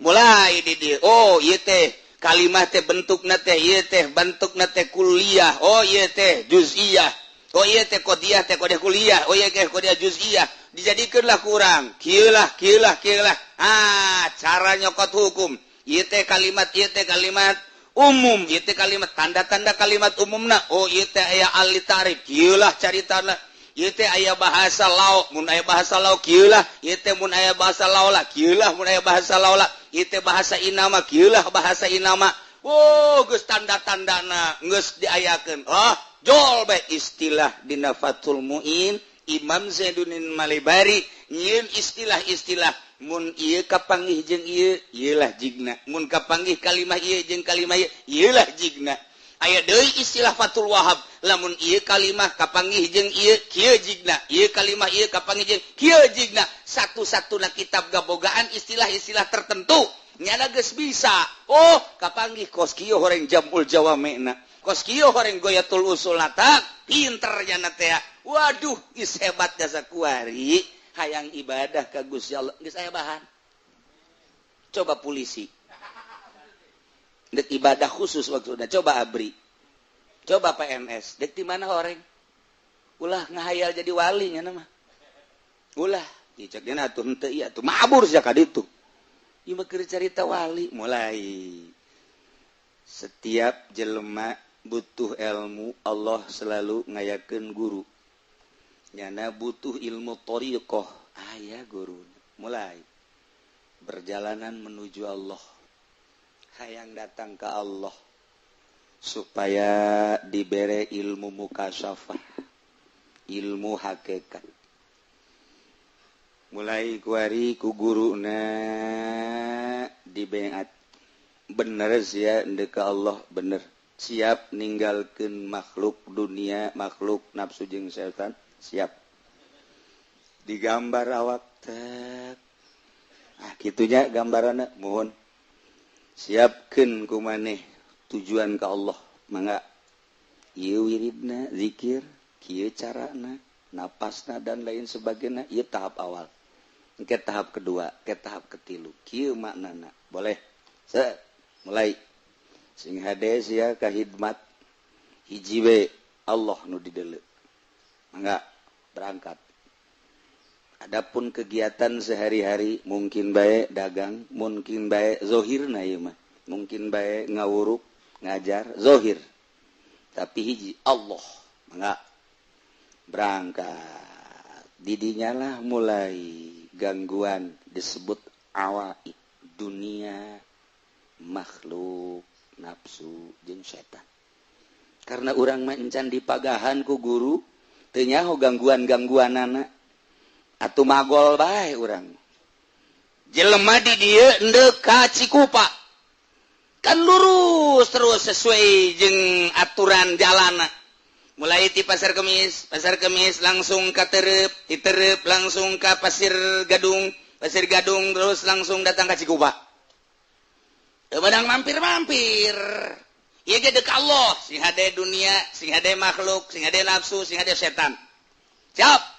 Mulai di dieu, oh ieu teh kalimah teh bentukna teh, ieu teh bentukna teh kuliah, oh ieu teh juz'iyah, oh ieu teh qodiyah teh qodiyah kuliah, oh ieu teh qodiyah juz'iyah. Dijadikeunlah kurang kieu lah, kieu lah, kieu lah. Ah, cara nyokot hukum, ieu teh kalimat, ieu teh kalimat umum, ieu teh kalimat tanda-tanda kalimat umumna, oh ieu teh aya al ta'rif, kieu lah caritana, ieu teh aya bahasa lauk, mun aya bahasa lauk kieu lah, ieu teh mun aya bahasa laula kieu lah, mun aya bahasa laula, ieu teh bahasa inama kieu lah, bahasa inama. Oh, geus tanda-tandana geus diayakeun. Oh, jol bae istilah dina Fathul Muin. Imam Zainuddin Malibari nyieun istilah-istilah, mun ieu kapanggih jeung ieu, ieu lah jigna, mun kapanggih kalimah ieu jeung kalimah ieu, ieu lah jigna. Aya deui istilah Fathul Wahab, lamun ieu kalimah kapanggih jeung ieu, kieu jigna, ieu kalimah ieu kapanggih jeung kieu jigna. Satu-satuna kitab gabogaan istilah-istilah tertentu. Nyana geus bisa, oh kapanggih kos kieu horeng jamul jawamena, kos kieu horeng goyatul usul tak pinter nyana teh. Waduh, geus hebat jasa. Kuari hayang ibadah ka Gusti Allah geus aya bahan. Coba polisi dek ibadah khusus maksudnya, coba ABRI, coba PNS, dek di mana orang? Ulah ngahayal jadi wali nya mah, ulah dicek dina atuh henteu ieu atuh mabur sia ka ditu. Ieu mah keur carita wali. Mulai setiap jelema butuh ilmu, Allah selalu ngayakeun guru. Nyana butuh ilmu thariqah, aya guru. Mulai berjalanan menuju Allah, hayang datang ke Allah supaya dibere ilmu mukasyafah, ilmu hakikat. Mulai kuari ku guruna dibeat, bener sia ndek ka Allah, bener siap ninggalkeun makhluk dunia, makhluk nafsu jeung setan, siap digambar awak tek. Ah, kitunya gambaranna. Mohon siapkeun ku maneh tujuan ke Allah, mangga ieu wiridna zikir kieu, carana napasna dan lain sebagainya. Ieu tahap awal, ke tahap kedua, ke tahap ketilu, kieu maknana. Boleh se mulai sing hade sia ka hidmat hiji we, Allah nu dideuleu, mangga berangkat. Adapun kegiatan sehari-hari mungkin baik dagang, mungkin baik zohir na ieu mah, mungkin baik ngawuruk, ngajar zohir. Tapi hiji Allah, mangga berangkat. Didinya lah mulai gangguan disebut awaik, dunia, makhluk, nafsu jeung setan. Karena urang mah encan dipagahan ku guru, teu nyaho gangguan-gangguanana. Atuh magol bae urang. Jelema di dieu endek ka Cikupa. Kan lurus terus sesuai jeung aturan jalana. Mulai ti Pasar Kemis langsung ka Terep, ti Terep langsung ka Pasir Gadung, Pasir Gadung terus langsung datang ka Cikupa. Teu meunang mampir-mampir. Ieu ge deuk Allah, sing hade dunia, sing hade makhluk, sing hade nafsu, sing hade setan. Siap.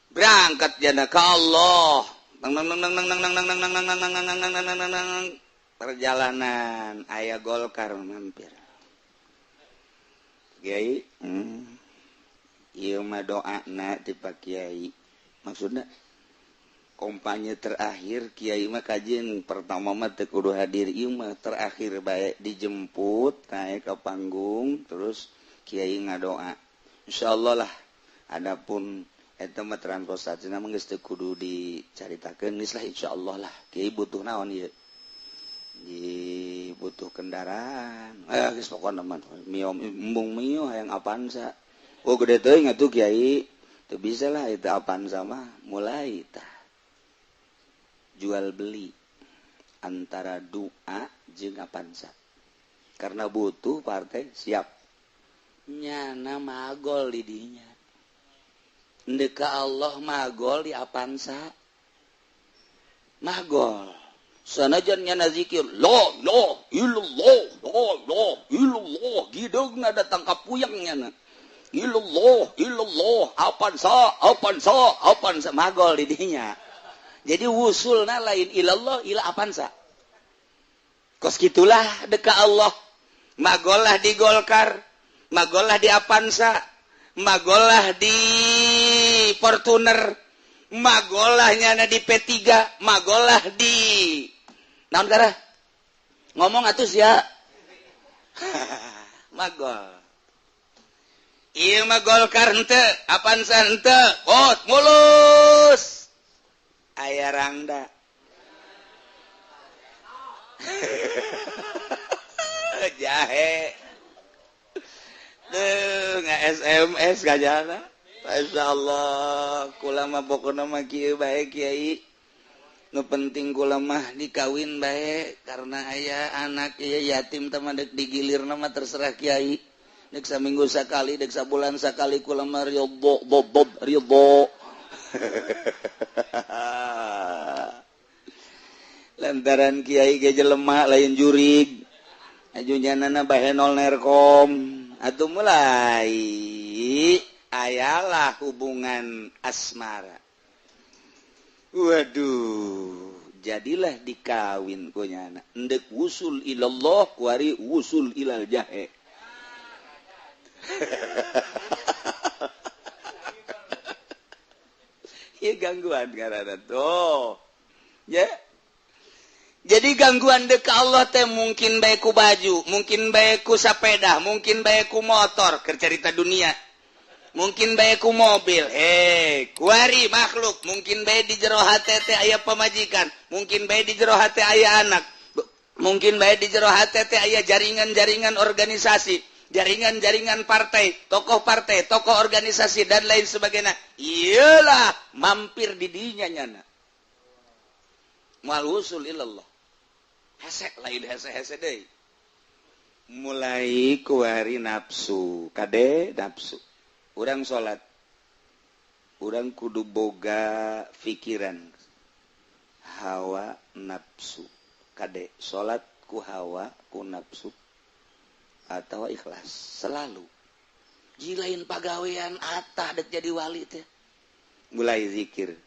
Berangkat jana ke Allah. Nang nang nang nang nang nang nang nang nang nang nang nang nang nang nang nang nang. Perjalanan aya Golkar mampir. Kiai, ieu mah doana ti Pak Kiai. Maksudna kampanye terakhir Kiai mah kajian pertama mah teu kudu hadir, ieu mah terakhir bae dijemput naik ke panggung terus Kiai ngadoa. Insyaallah lah, adapun eta mah transportasi mah geus teu kudu dicaritakeun, geus lah, insyaallah lah. Kiai butuh naon ieu? Di Butuh kendaraan. Geus pokona mah Mio embung Mio hayang Avanza. Oh gede teuing atuh kiai. Teu bisa lah itu Avanza mah mulai tah. Jual beli antara doa jeung Avanza. Karena butuh partai siap. Nyana magol di dinya. Ndeka Allah magol di Avanza. Magol. Sanajan nyana zikir la la illallah la la illallah gideungna datang ka puyeng nyana. Illallah illallah Avanza Avanza Avanza magol di dinya. Jadi wusulna lain ilallah ila Avanza. Kos kitulah deka Allah. Magolah di Golkar, magolah di Avanza, magolah di Fortuner, magolah nyana di P3, magolah di naon garah? Ngomong atuh sia. Magol. Ieu mah Golkar henteu, Avanza henteu, ot mulus. Aya rangda. Jahe. Duh, nggak SMS gajana. Masya Allah, kula mah pokona mah kieu bae kiai. Nu penting kula mah dikawin bae karena aya anak ieu yatim teh mah deuk digilirna mah terserah kiai. Deuk saminggu sakali, deuk sabulan sakali kula mah ridho bob ridho. Lantaran kiai ge jelema lain jurig. Ajujanana bahenol nerkom. Atuh mulai ayalah hubungan asmara. Waduh, jadilah dikawin ku nyana. Endek wusul ilallah kuari wusul ilal jahe. Ieu gangguan karana tuh. Ya. Jadi gangguan dek Allah teh mungkin bae ku baju, mungkin bae ku sepeda, mungkin bae ku motor, keur carita dunia. Mungkin bae ku mobil, kuari makhluk, mungkin bae di jero hate teh aya pamajikan, mungkin bae di jero hate aya anak, mungkin bae di jero hate teh aya jaringan-jaringan organisasi, jaringan-jaringan partai, tokoh organisasi dan lain sebagainya. Iyalah mampir di dinya nyana. Mual wusul ilallah. Hese lain hese-hese deui. Mulai kuari nafsu, kade nafsu. Urang salat, urang kudu boga pikiran hawa nafsu. Kade salat ku hawa ku nafsu atau ikhlas selalu. Jilain pagawean atah dek jadi wali teh. Mulai zikir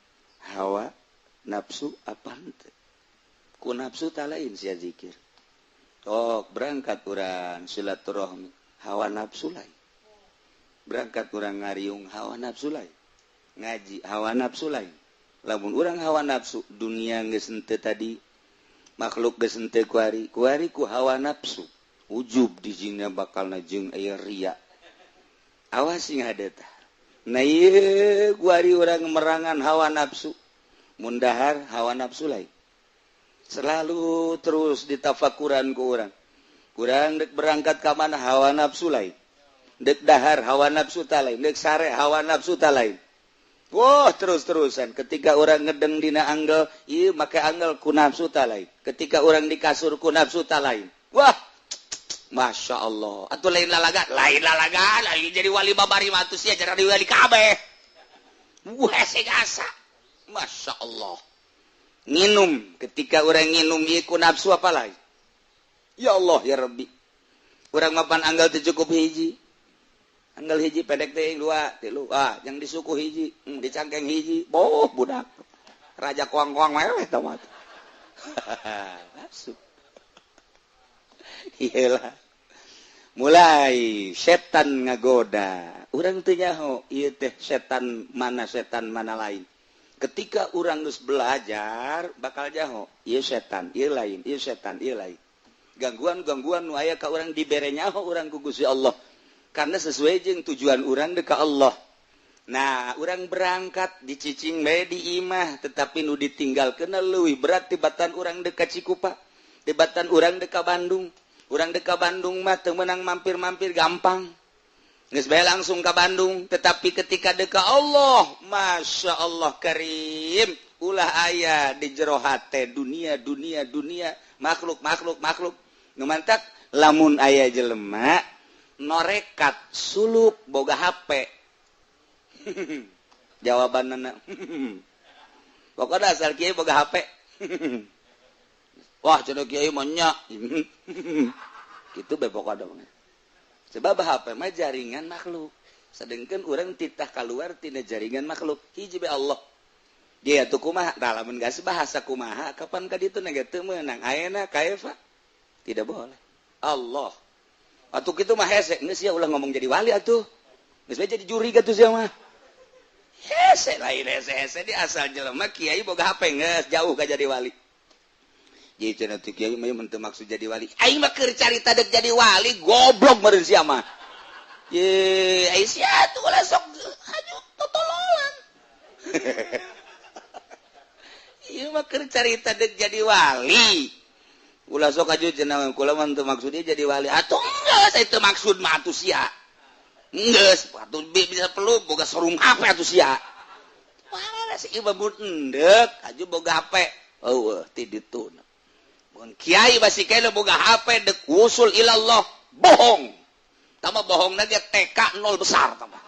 hawa nafsu apa henteu? Ku nafsu tak lain sia zikir. Tok berangkat urang silaturahmi hawa nafsu lain. Berangkat urang ngariung hawa nafsu lain. Ngaji hawa nafsu lain. Lamun urang hawa nafsu dunia geus henteu tadi, makhluk geus henteu kuari, kuari ku hawa nafsu. Ujub di jina bakalna jeung aya ria. Awas sing hade tah. Nah ieu kuari urang merangan hawa nafsu. Mun dahar hawa nafsu lain. Selalu terus ditafakuran ku urang. Kurang dek berangkat ka mana hawa nafsu lain. Dek dahar hawa nafsu ta lain, dek sare hawa nafsu ta lain. Wah, terus-terusan ketika orang ngedeng dina anggel, ieu make anggel ku nafsu ta lain. Ketika orang di kasur ku nafsu ta lain. Wah, Masya Allah. Atuh lain lalaga, lain jadi wali babari mah atuh sia jadi wali kabeh. Wah, hese gasa. Masya Allah. Nginum, ketika orang nginum ieu ku nafsu apa lain? Ya Allah ya Rabbi. Urang mapan anggal teu cukup hiji. Anggal hiji pendek teh dua, tilu. Ah, yang disuku hiji, dicangkeng hiji. Boh, budak. Raja koang-koang meweh tah mah. Nafsu. Iyalah. Mulai setan ngagoda. Urang teu nyaho ieu teh setan mana lain. Ketika urang geus belajar bakal nyaho ieu setan, ieu lain, ieu setan, ieu lain. Gangguan-gangguan nu aya ka urang dibere nyaho urang ku Gusti Allah. Karena sesuai jeung tujuan urang deuk ka Allah. Nah, urang berangkat dicicing bae di imah, tetapi nu ditinggalkeun leuwih berat tibatan urang deuk ka Cikupa. Debatan urang deka Bandung. Urang deka Bandung mah teu meunang mampir-mampir gampang. Geus bae langsung ka Bandung, tetapi ketika deka Allah, Masya Allah karim, ulah aya di jero hate dunia dunia dunia, makhluk makhluk makhluk. Nu mantak lamun aya jelema norekat suluk boga HP. Jawabanna pokoknya asal kiai boga HP. Wah, cenah kiai mah nya. Kitu bae pokokna. Sebab HP mah jaringan makhluk. Sedangkan urang titah keluar tina jaringan makhluk. Hiji be Allah. Dia tuh kumaha? Tah lamun geus bahasa kumaha, kapan ka ditu na teu meunang. Ayeuna kaifa? Tidak boleh. Allah. Atuh kitu mah hese, geus sia ulah ngomong jadi wali atuh. Geus bae jadi juri atuh sia mah. Hese lain hese-hese di asal jelema kiai boga HP geus jauh ka jadi wali. Jadi cenah teh kiai mah teu maksud jadi wali. Aing mah keur carita dek jadi wali, goblok meureun sia mah. Ye, ai sia tuh ulah sok haju totololan. Ieu mah keur carita dek jadi wali. Ulah sok aju cenah kula mah teu maksudnya jadi wali. Atuh geus teu maksud mah atuh sia. Geus atuh bisa perlu boga sarung HP atuh sia. Wah, si ieu mah endek aju boga HP. Eueuh ti ditu. Mun kiai basi kene boga HP dek wusul ilallah, bohong. Tambah bohongna ge TK 0 besar tambah.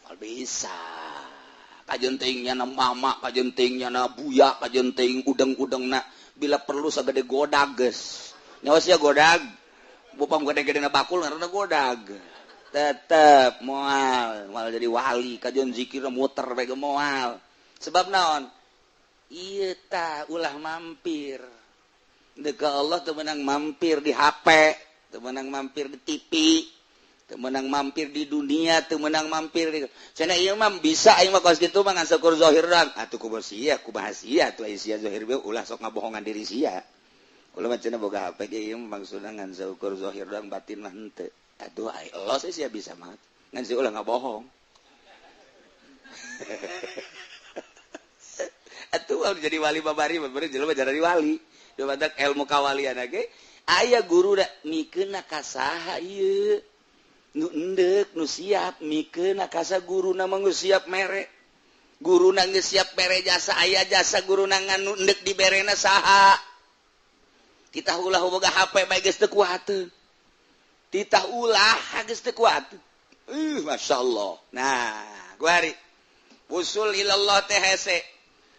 Mal bisa. Kajentingnya na mama, kajentingnya na buya, kajenting udeng-udengna bila perlu sagede godag geus. Nyawa sia godag. Bupam gede-gede na bakul ngaranna godag. Tetep moal, moal jadi wali, kajen zikir muter bae ge moal. Sebab naon? Ieu tah ulah mampir. Deka Allah teu meunang mampir di HP, teu meunang mampir di TV, teu meunang mampir di dunia, teu meunang mampir di cenah ieu mah bisa aing mah kos kitu mah ngan seukur zahir doang. Atuh kumaha sia, kumaha sia atuh sia zahir bae ulah sok ngabohongan diri sia. Ulah mah cenah boga HP ge ieu mah maksudna ngan seukur zahir doang batin mah henteu. Atuh ai Allah sih sia bisa mah. Ngan sia ulah ngabohong. Atuh jadi wali babari babari jelema jadi wali. Badak ilmu kawalian ge aya guru da mikeun ka saha ieu nu endek nu siap mikeun ka sa guruna mah geus siap mere guruna geus siap mere jasa aya jasa guruna ngan nu endek diberena saha titah ulah boga HP bae geus teu kuateun titah ulah geus teu kuat. Masyaallah. Nah kuari usul ilallah teh hese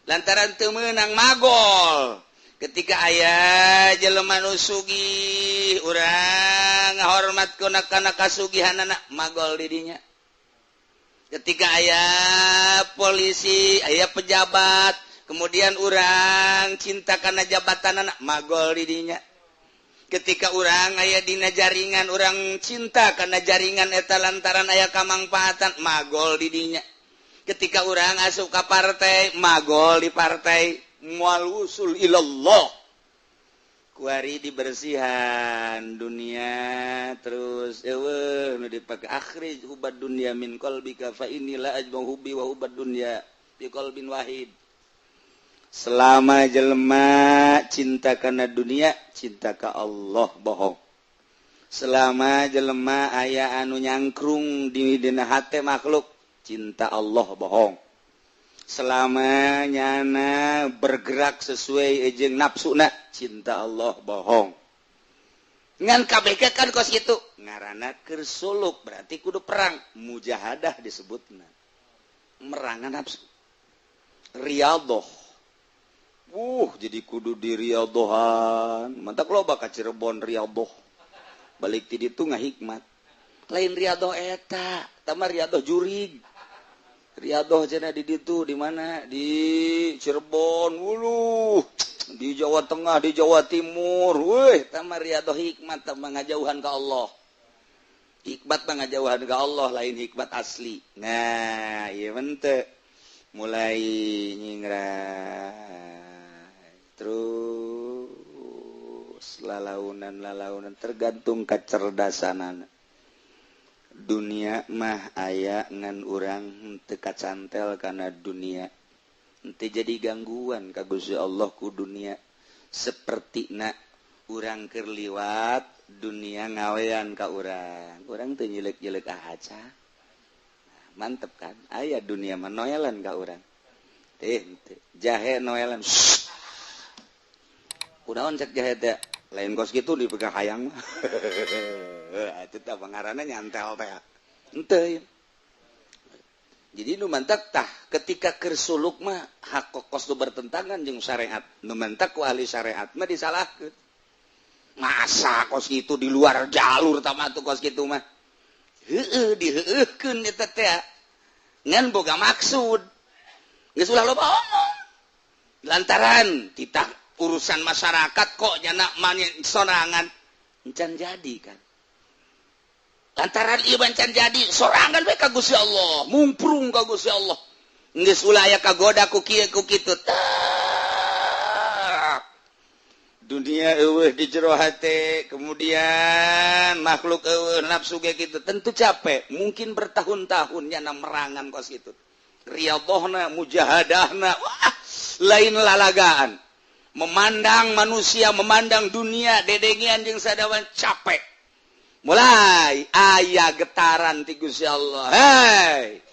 lantaran teu meunang magol. Ketika aya jelema nu sugih urang ngahormat kuna kana kasugihanana magol di dinya. Ketika aya polisi, aya pejabat, kemudian urang cinta kana jabatanana magol di dinya. Ketika urang aya dina jaringan, urang cinta kana jaringan eta lantaran aya kamangpaatan magol di dinya. Ketika urang asup ka partai, magol di partai. Mual usul ilallah kuari dibersihan dunia terus eueuh nu dipake akhrij hubad dunya min qalbika fa inni la ajma'u hubbi wa hubad dunya bi qalbin wahid. Selama jelema cinta kana dunia, cinta ka Allah bohong. Selama jelema aya anu nyangkrung di dina hate makhluk, cinta Allah bohong. Selama nyana bergerak sesuai jeung nafsuna, cinta Allah bohong. Ngan KBK kan kos kitu ngaranna keur suluk berarti kudu perang, mujahadah disebutna. Merangan nafsu. Riyadhah. Jadi kudu di riyadhahan. Mantak loba ka Cirebon riyadhah. Balik ti ditu ngahikmat. Lain riyadhah eta, tah mah riyadhah jurig. Riyadhah cenah di ditu di mana? Di Cirebon, wuluh, di Jawa Tengah, di Jawa Timur. Weuh, tah mah riyadhah hikmat tah mah ngajauhan ka Allah. Hikmat mah ngajauhan ka Allah, lain hikmat asli. Nah, ieu mah mulai nyingrai terus lalaunan-lalaunan tergantung kecerdasanana. Dunia mah aya ngan urang teu kacantel kana dunia. Henteu jadi gangguan ka Gusti Allah ku dunia. Sapertina Urang keur liwat dunia ngawean ka urang, urang teu nyelek-nyelek aca. Mantep kan? Aya dunia mah noelan ka urang. Teh jahe noelan. Kunaon cek jahe teh? Lain kos kitu dipegang hayang mah. Itu teh pangaranna nyantel teh. Henteu. Jadi nu mantak tah ketika keur suluk mah hak kos nu bertentangan jeung syariat. Nu mantak ku ahli syariat mah disalahkeun. Masa kos kitu di luar jalur tama tuh kos kitu mah. Heueuh diheueuhkeun eta teh. Ngan boga maksud. Geus ulah loba omong. Lantaran titah urusan masyarakat kok nyana sorangan encan jadi kan. Lantaran ieu encan jadi sorangan we ka Gusti Allah, mungprung ka Gusti Allah. Geus ulah aya kagoda ku kieu ku kitu. Dunia eueuh di jero hate, kemudian makhluk eueuh nafsu ge kitu, tentu capek, mungkin bertahun-tahun nyana merangan kos kitu. Riyadhahna, mujahadahna, wah, lain lalagaan. Memandang manusia, memandang dunia, dedengian jeung sadawan capek. Mulai aya getaran ti Gusti Allah. Hei.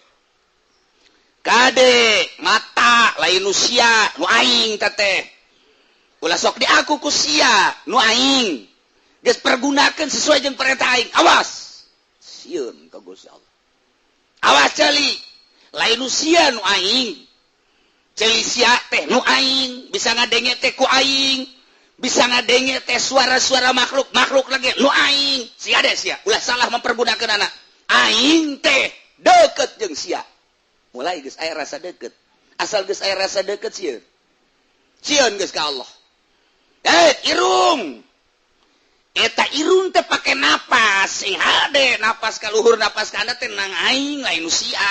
Kade mata lain usia nu aing teteh. Ulah sok di aku ku sia nu aing. Geus pergunakeun sesuai jeung perintah aing. Awas. Sieun ka Gusti Allah. Awas ceuli. Lain usia nu aing. Ceuli sia teh nu aing, bisa ngadenge teh ku aing. Bisa ngadenge teh suara-suara makhluk, makhluk lagi nu aing. Sia deh sia, ulah salah mempergunakan anak. Aing teh deket jeung sia. Mulai geus aya rasa deket. Asal geus aya rasa deket sieun. Sieun geus ka Allah. Irung. Eta irung teh pake napas, sing hade napas ka luhur, napas ka handap teh nang aing lain nu sia.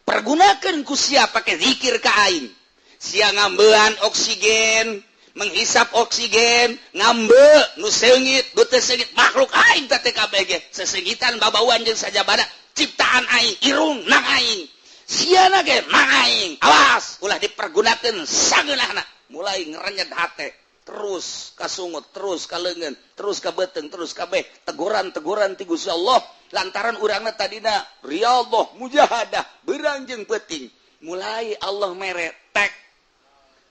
Pergunakeun ku sia pake zikir ka aing. Sia ngambean oksigen, menghisap oksigen, ngambe nu seungit, nu teu seungit makhluk aing teh TKBG. Sesengitan babauan jeung sajabana ciptaan aing, irung nang aing. Siana ge nang aing. Awas, ulah dipergunakeun sageunahna. Mulai ngerenyet hate, terus kasungut, terus ka leungeun, terus ka beuteung, terus kabeh teguran-teguran ti Gusti Allah lantaran urangna tadina riyadhah, mujahadah, beurang jeung peuting. Mulai Allah mere tek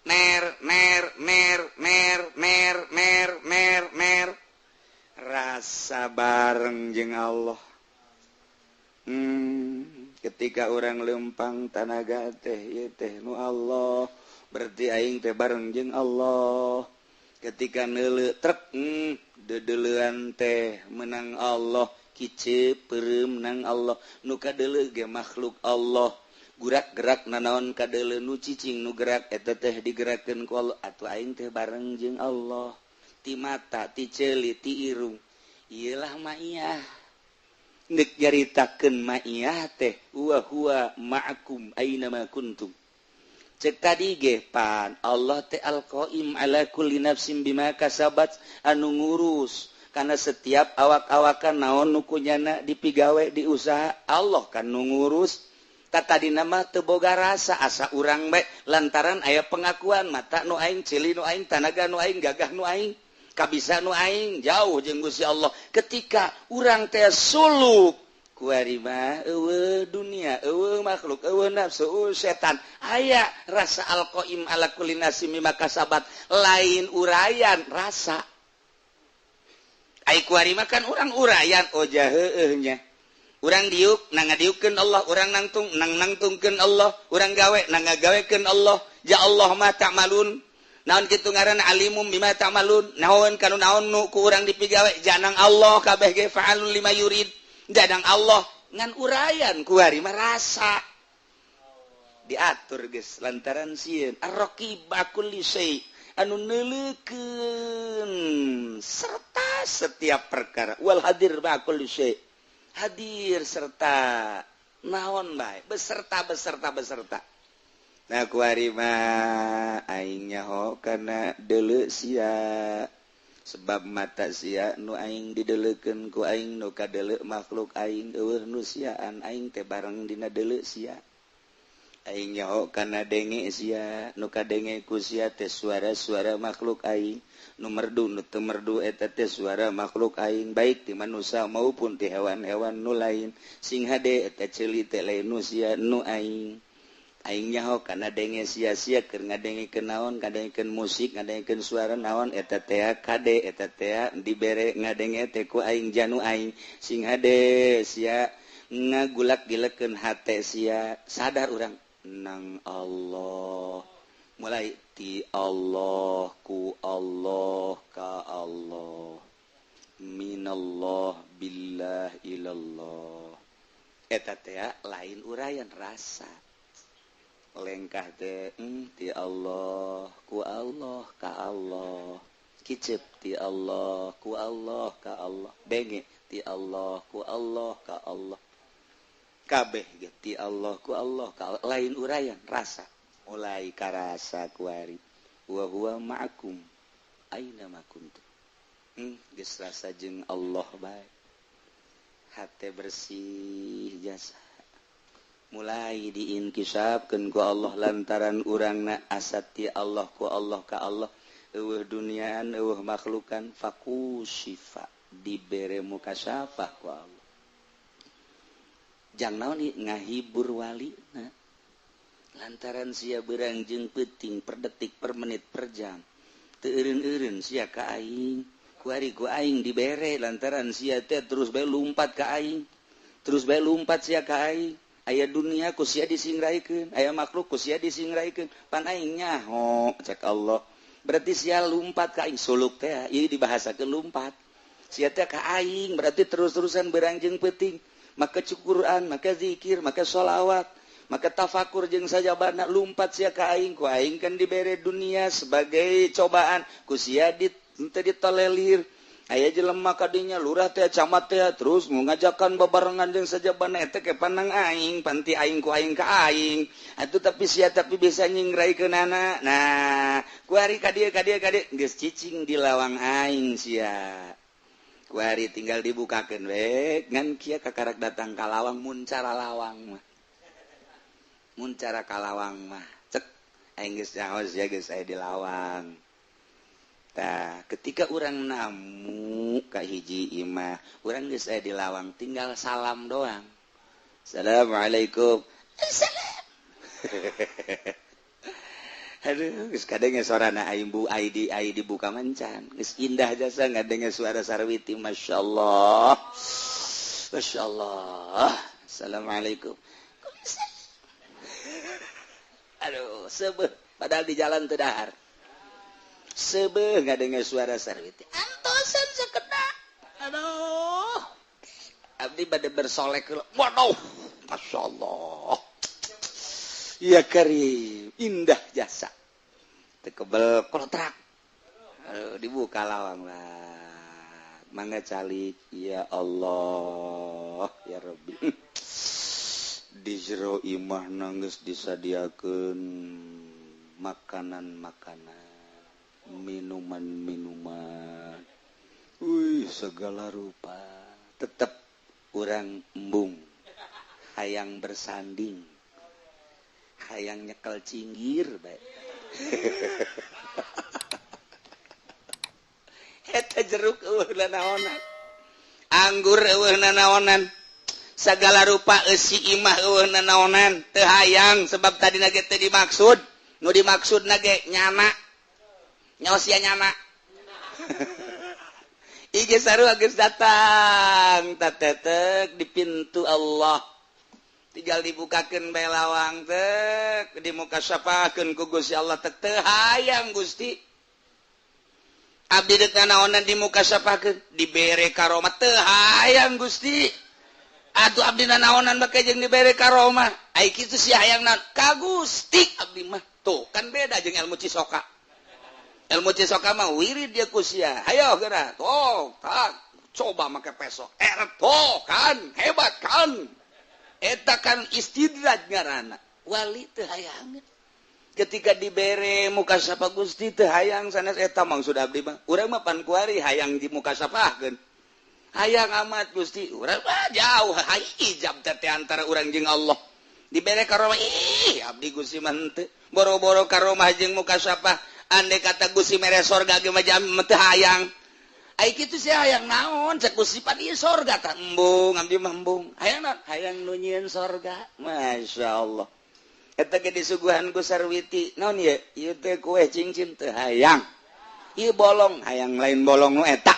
ner ner ner ner ner ner ner ner rasa bareng jeung Allah. Ketika orang lempang tanaga teh ieu teh nu Allah, berarti aing teh bareng jeung Allah. Ketika neuleu trek dedeleuan teh menang Allah, kice peureum nang Allah, nu kadeuleu ge makhluk Allah. Gurak-gerak nanaon kadeuleu nu cicing nu gerak eta teh digerakkeun ku Allah, atuh aing teh bareng jeung Allah. Ti mata, ti ceuli, ti irung. Ieulah maiyah. Nek nyaritakeun maiyah teh wa huwa ma'akum aina ma kuntum. Cek tadi ge pan Allah teh al-qaim ala kulli nafsin bima kasabat, anu ngurus karena setiap awak-awakan naon nu kunyana dipigawe diusaha Allah kan nu ngurus. Tadi nama teu boga rasa asa urang bae lantaran aya pengakuan mata nu aing, ceuli nu aing, tanaga nu aing, gagah nu aing, kabisa nu aing, jauh jeung Gusti Allah. Ketika urang teh suluk kuari mah eueuh dunia, eueuh makhluk, eueuh nafsu, eueuh setan, aya rasa al-qaim ala kulli nafsin bima kasabat, lain urayan rasa. Ai kuari mah kan urang urayan oh jaheueuh nya. Urang diuk nang ngadiukkeun Allah, urang nangtung nang nangtungkeun Allah, urang gawe nang ngagawekeun Allah. Ja Allah ma ta'malun. Naon kitu ngaranna alimum bima ta'malun. Naon kanu naon nu ku urang dipigawe janang Allah kabeh ge fa'alul lima yurid. Janang Allah ngan urayan kuari mah rasa. Diatur geus lantaran sieun ar-raqib kulli syai anu neuleukeun serta setiap perkara wal hadir ba kulli syai. Hadir serta naon bae beserta beserta beserta. Nah kuari mah aing nyaho kana deuleu sia, sebab mata sia nu aing dideleukeun ku aing, nu kadeuleu makhluk aing eueuh nu siaan aing teh bareng dina deuleu sia. Aing nyaho kana denge sia, nu kadenge ku sia teh suara-suara makhluk aing, Nu merdu nu teu merdu eta teh suara makhluk aing, baik ti manusia maupun ti hewan-hewan nu lain. Sing hade eta ceuli teh lain nu sia nu aing. Aing nyaho kana denge sia-sia keur ngadengikeun naon, ngadengikeun musik, ngadengikeun suara naon eta teh kade eta teh dibere ngadenge teh ku aing janu aing. Sing hade sia ngagulak gilekeun hate sia, sadar urang nang Allah. Mulai ti Allah ku Allah ka Allah, minallah billah ilallah. Eta teh lain uraian rasa. Lengkah teh ti Allah ku Allah ka Allah, kicep ti Allah ku Allah ka Allah, denge ti Allah ku Allah ka Allah, kabeh ge ti Allah ku Allah ka Allah. Lain uraian rasa. Mulai karasa kuari wa huwa ma'akum aina ma kuntum. Geus rasa jeung Allah bae, hate bersih jasa. Mulai diinkisabkeun ku Allah lantaran urangna asat ti Allah ku Allah ka Allah, eueuh duniaan eueuh makhlukan, fakushifa dibere mukasyafah ku Allah. Jang naon ngahibur walina lantaran sia beurang jeung peuting per detik per menit per jam teu eureun-eureun sia ka aing, kuari ku aing dibere lantaran sia teh terus bae lumpat ka aing, terus bae lumpat sia ka aing. Aya dunia ku sia disingraikeun, aya makhluk ku sia disingraikeun, pan aing nyaho cek Allah. Berarti sia lumpat ka aing, suluk teh ieu dibahasakeun lumpat. Sia teh ka aing berarti terus-terusan beurang jeung peuting, maka Quran, maka zikir, maka sholawat, maka tafakur jeung sajabana lumpat sia ka aing, ku aing kan dibere dunia sebagai cobaan, ku sia teu ditolelir. Aya jelema kadinya lurah teh camat teh terus ngajakan babarengan jeung sajabana eta ke panang aing, panti aing ku aing ka aing. Atuh tapi sia tapi bisa nyingraikeunana. Nah, kuari ka dieu ka dieu ka dieu geus cicing di lawang aing sia. Kuari tinggal dibukakeun we ngan kieu kakarak datang ka lawang mun cara lawang mah. Mun cara ka lawang mah cek aing geus nyaho sia geus aya di lawang. Tah, ketika urang namu ka hiji imah, urang geus aya di lawang tinggal salam doang. Assalamualaikum. Assalam. Aduh, geus kadenge sorana aing bu ID ID buka mancan. Geus indah jasa ngadenge suara sarwiti, masyaallah. Masyaallah. Assalamualaikum. Aduh, sebeuh padahal di jalan teu dahar. Sebeuh ngadenge suara sarwiti. Antosan sakedak. Aduh. Abdi bade bersolek heula. Waduh, masyaallah. Ya karim, indah jasa. Teu kebel kolotrak. Aduh, dibuka lawang lah. Mangga calik, ya Allah, ya Rabbi. Di jero imah geus disadiakeun makanan-makanan, minuman-minuman, wih segala rupa. Tetep urang embung, hayang bersanding, hayang nyekel cinggir bae. Eta jeruk eueuh nanaonan, anggur eueuh nanaonan, segala rupa eusi imah eueuh nanaonan, teu hayang sebab tadi nage teu dimaksud, nu dimaksud nage nyana. Nyosia nyana. Ige sarua geus datang tatetek di pintu Allah. Tinggal dibukakeun bae lawang tek, di muka syafakeun ku Gusti Allah tek teu hayang Gusti. Abdi deuk nanaonan di muka syafakeun, dibere karomah teu hayang Gusti. Atuh abdi nanaonan make jeung dibere karomah. Ai kitu sia hayang naon? Ka Gusti abdi mah. Tuh kan beda jeung ilmu Cisoka. Ilmu Cisoka mah wirid dia ku sia. Hayo geura. Tuh, tak coba make peso. Tuh kan hebat kan. Eta kan istidraj ngaranna. Wali teu hayang. Ketika dibere muka sapa Gusti teu hayang sanes eta maksud abdi mah. Urang mah pan kuari hayang di muka sapahkeun. Hayang amat Gusti. Urang mah jauh hijab teh antara urang jeung Allah. Dibere karomah ih abdi Gusti mah henteu. Boro-boro karomah jeung muka sapah. Andai kata Gusti mere sorga ge mah jami teu hayang. Ai kitu sia hayang naon cek Gusti pan ieu sorga tah embung abdi mah embung. Hayang naon? Hayang nu nyieun sorga. Masyaallah. Eta ge disuguhan ku Sarwiti. Naon ieu? Ieu teh kue cincin teu hayang. Ieu bolong hayang lain bolong nu eta.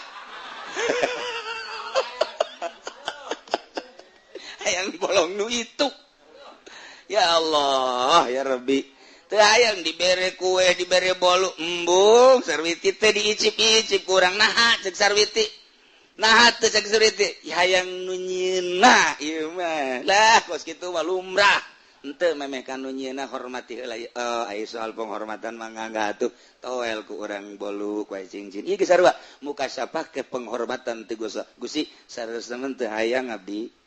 Hayang bolong nu itu. Ya Allah, ya Rabbi. Teu hayang dibere kue, dibere bolu, embung Sarwiti teh diicip-icip kurang naha cek Sarwiti. Naha teh cek Sarwiti, hayang nu nyieunna ieu mah. Lah kos kitu mah lumrah. Henteu memeh ka nu nyieunna hormati heula ieu. Oh, ai soal penghormatan mah ngangga atuh. Toel ku urang bolu kue cincin. Ieu geus sarua muka sapa ke penghormatan teu Gusti sareng teu hayang abdi.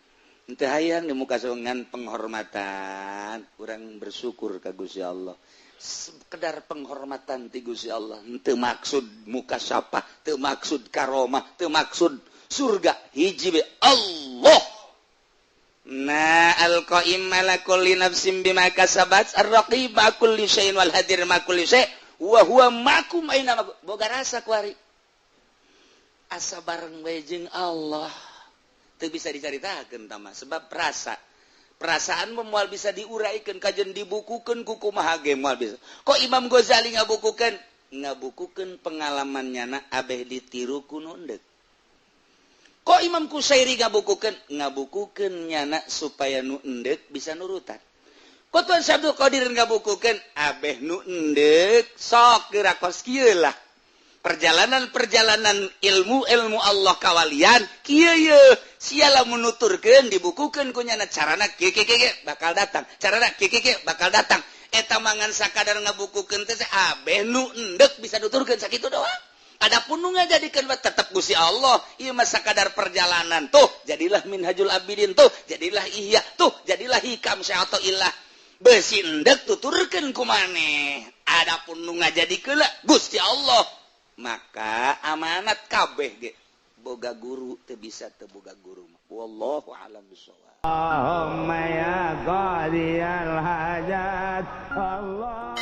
Henteu hayang di muka dengan penghormatan, urang bersyukur ka Gusti Allah. Sekedar penghormatan ti Gusti Allah, henteu maksud muka sapa, teu maksud karomah, teu maksud surga, hiji be Allah. Na al-qaim ala kulli nafsin bima kasabat, ar-raqib ma kulli syai'in wal hadir ma kulli syai' wa huwa ma'akum aina ma. Boga rasa kuari. Asa bareng bae jeung Allah. Teu bisa dicaritakeun tah mah sebab perasa. Perasaan moal bisa diuraikan kajen dibukukeun ku kumaha ge moal bisa. Kok Imam Ghazali ngabukukeun? Ngabukukeun pengalaman nyana abeh ditiru ku nu endek. Kok Imam Kusairi ngabukukeun? Ngabukukeun nyana supaya nu endek bisa nurutan. Kok Tuan Syekh Abdul Qadir ngabukukeun? Abeh nu endek sok geura kos kieu lah. Perjalanan-perjalanan ilmu-ilmu Allah kawalian kieu ye siala menuturkeun dibukukeun ku nyana carana kieu kieu kieu bakal datang, carana kieu kieu bakal datang. Eta mangan sakadar ngabukukeun teh abeh nu endek bisa nuturkeun sakitu doang. Adapun nu ngajadikeun mah tetep Gusti Allah. Ieu mah sakadar perjalanan tuh jadilah Minhajul Abidin tuh jadilah Ihya tuh jadilah Hikam Syai'atu Illah. Besi endek tuturkeun ku maneh. Adapun nu ngajadikeun Gusti Allah. Maka amanat kabeh ge boga guru teu bisa teu boga guru mah. Wallahu a'lam bishawab. Allahumma ya qadiyal hajat Allah.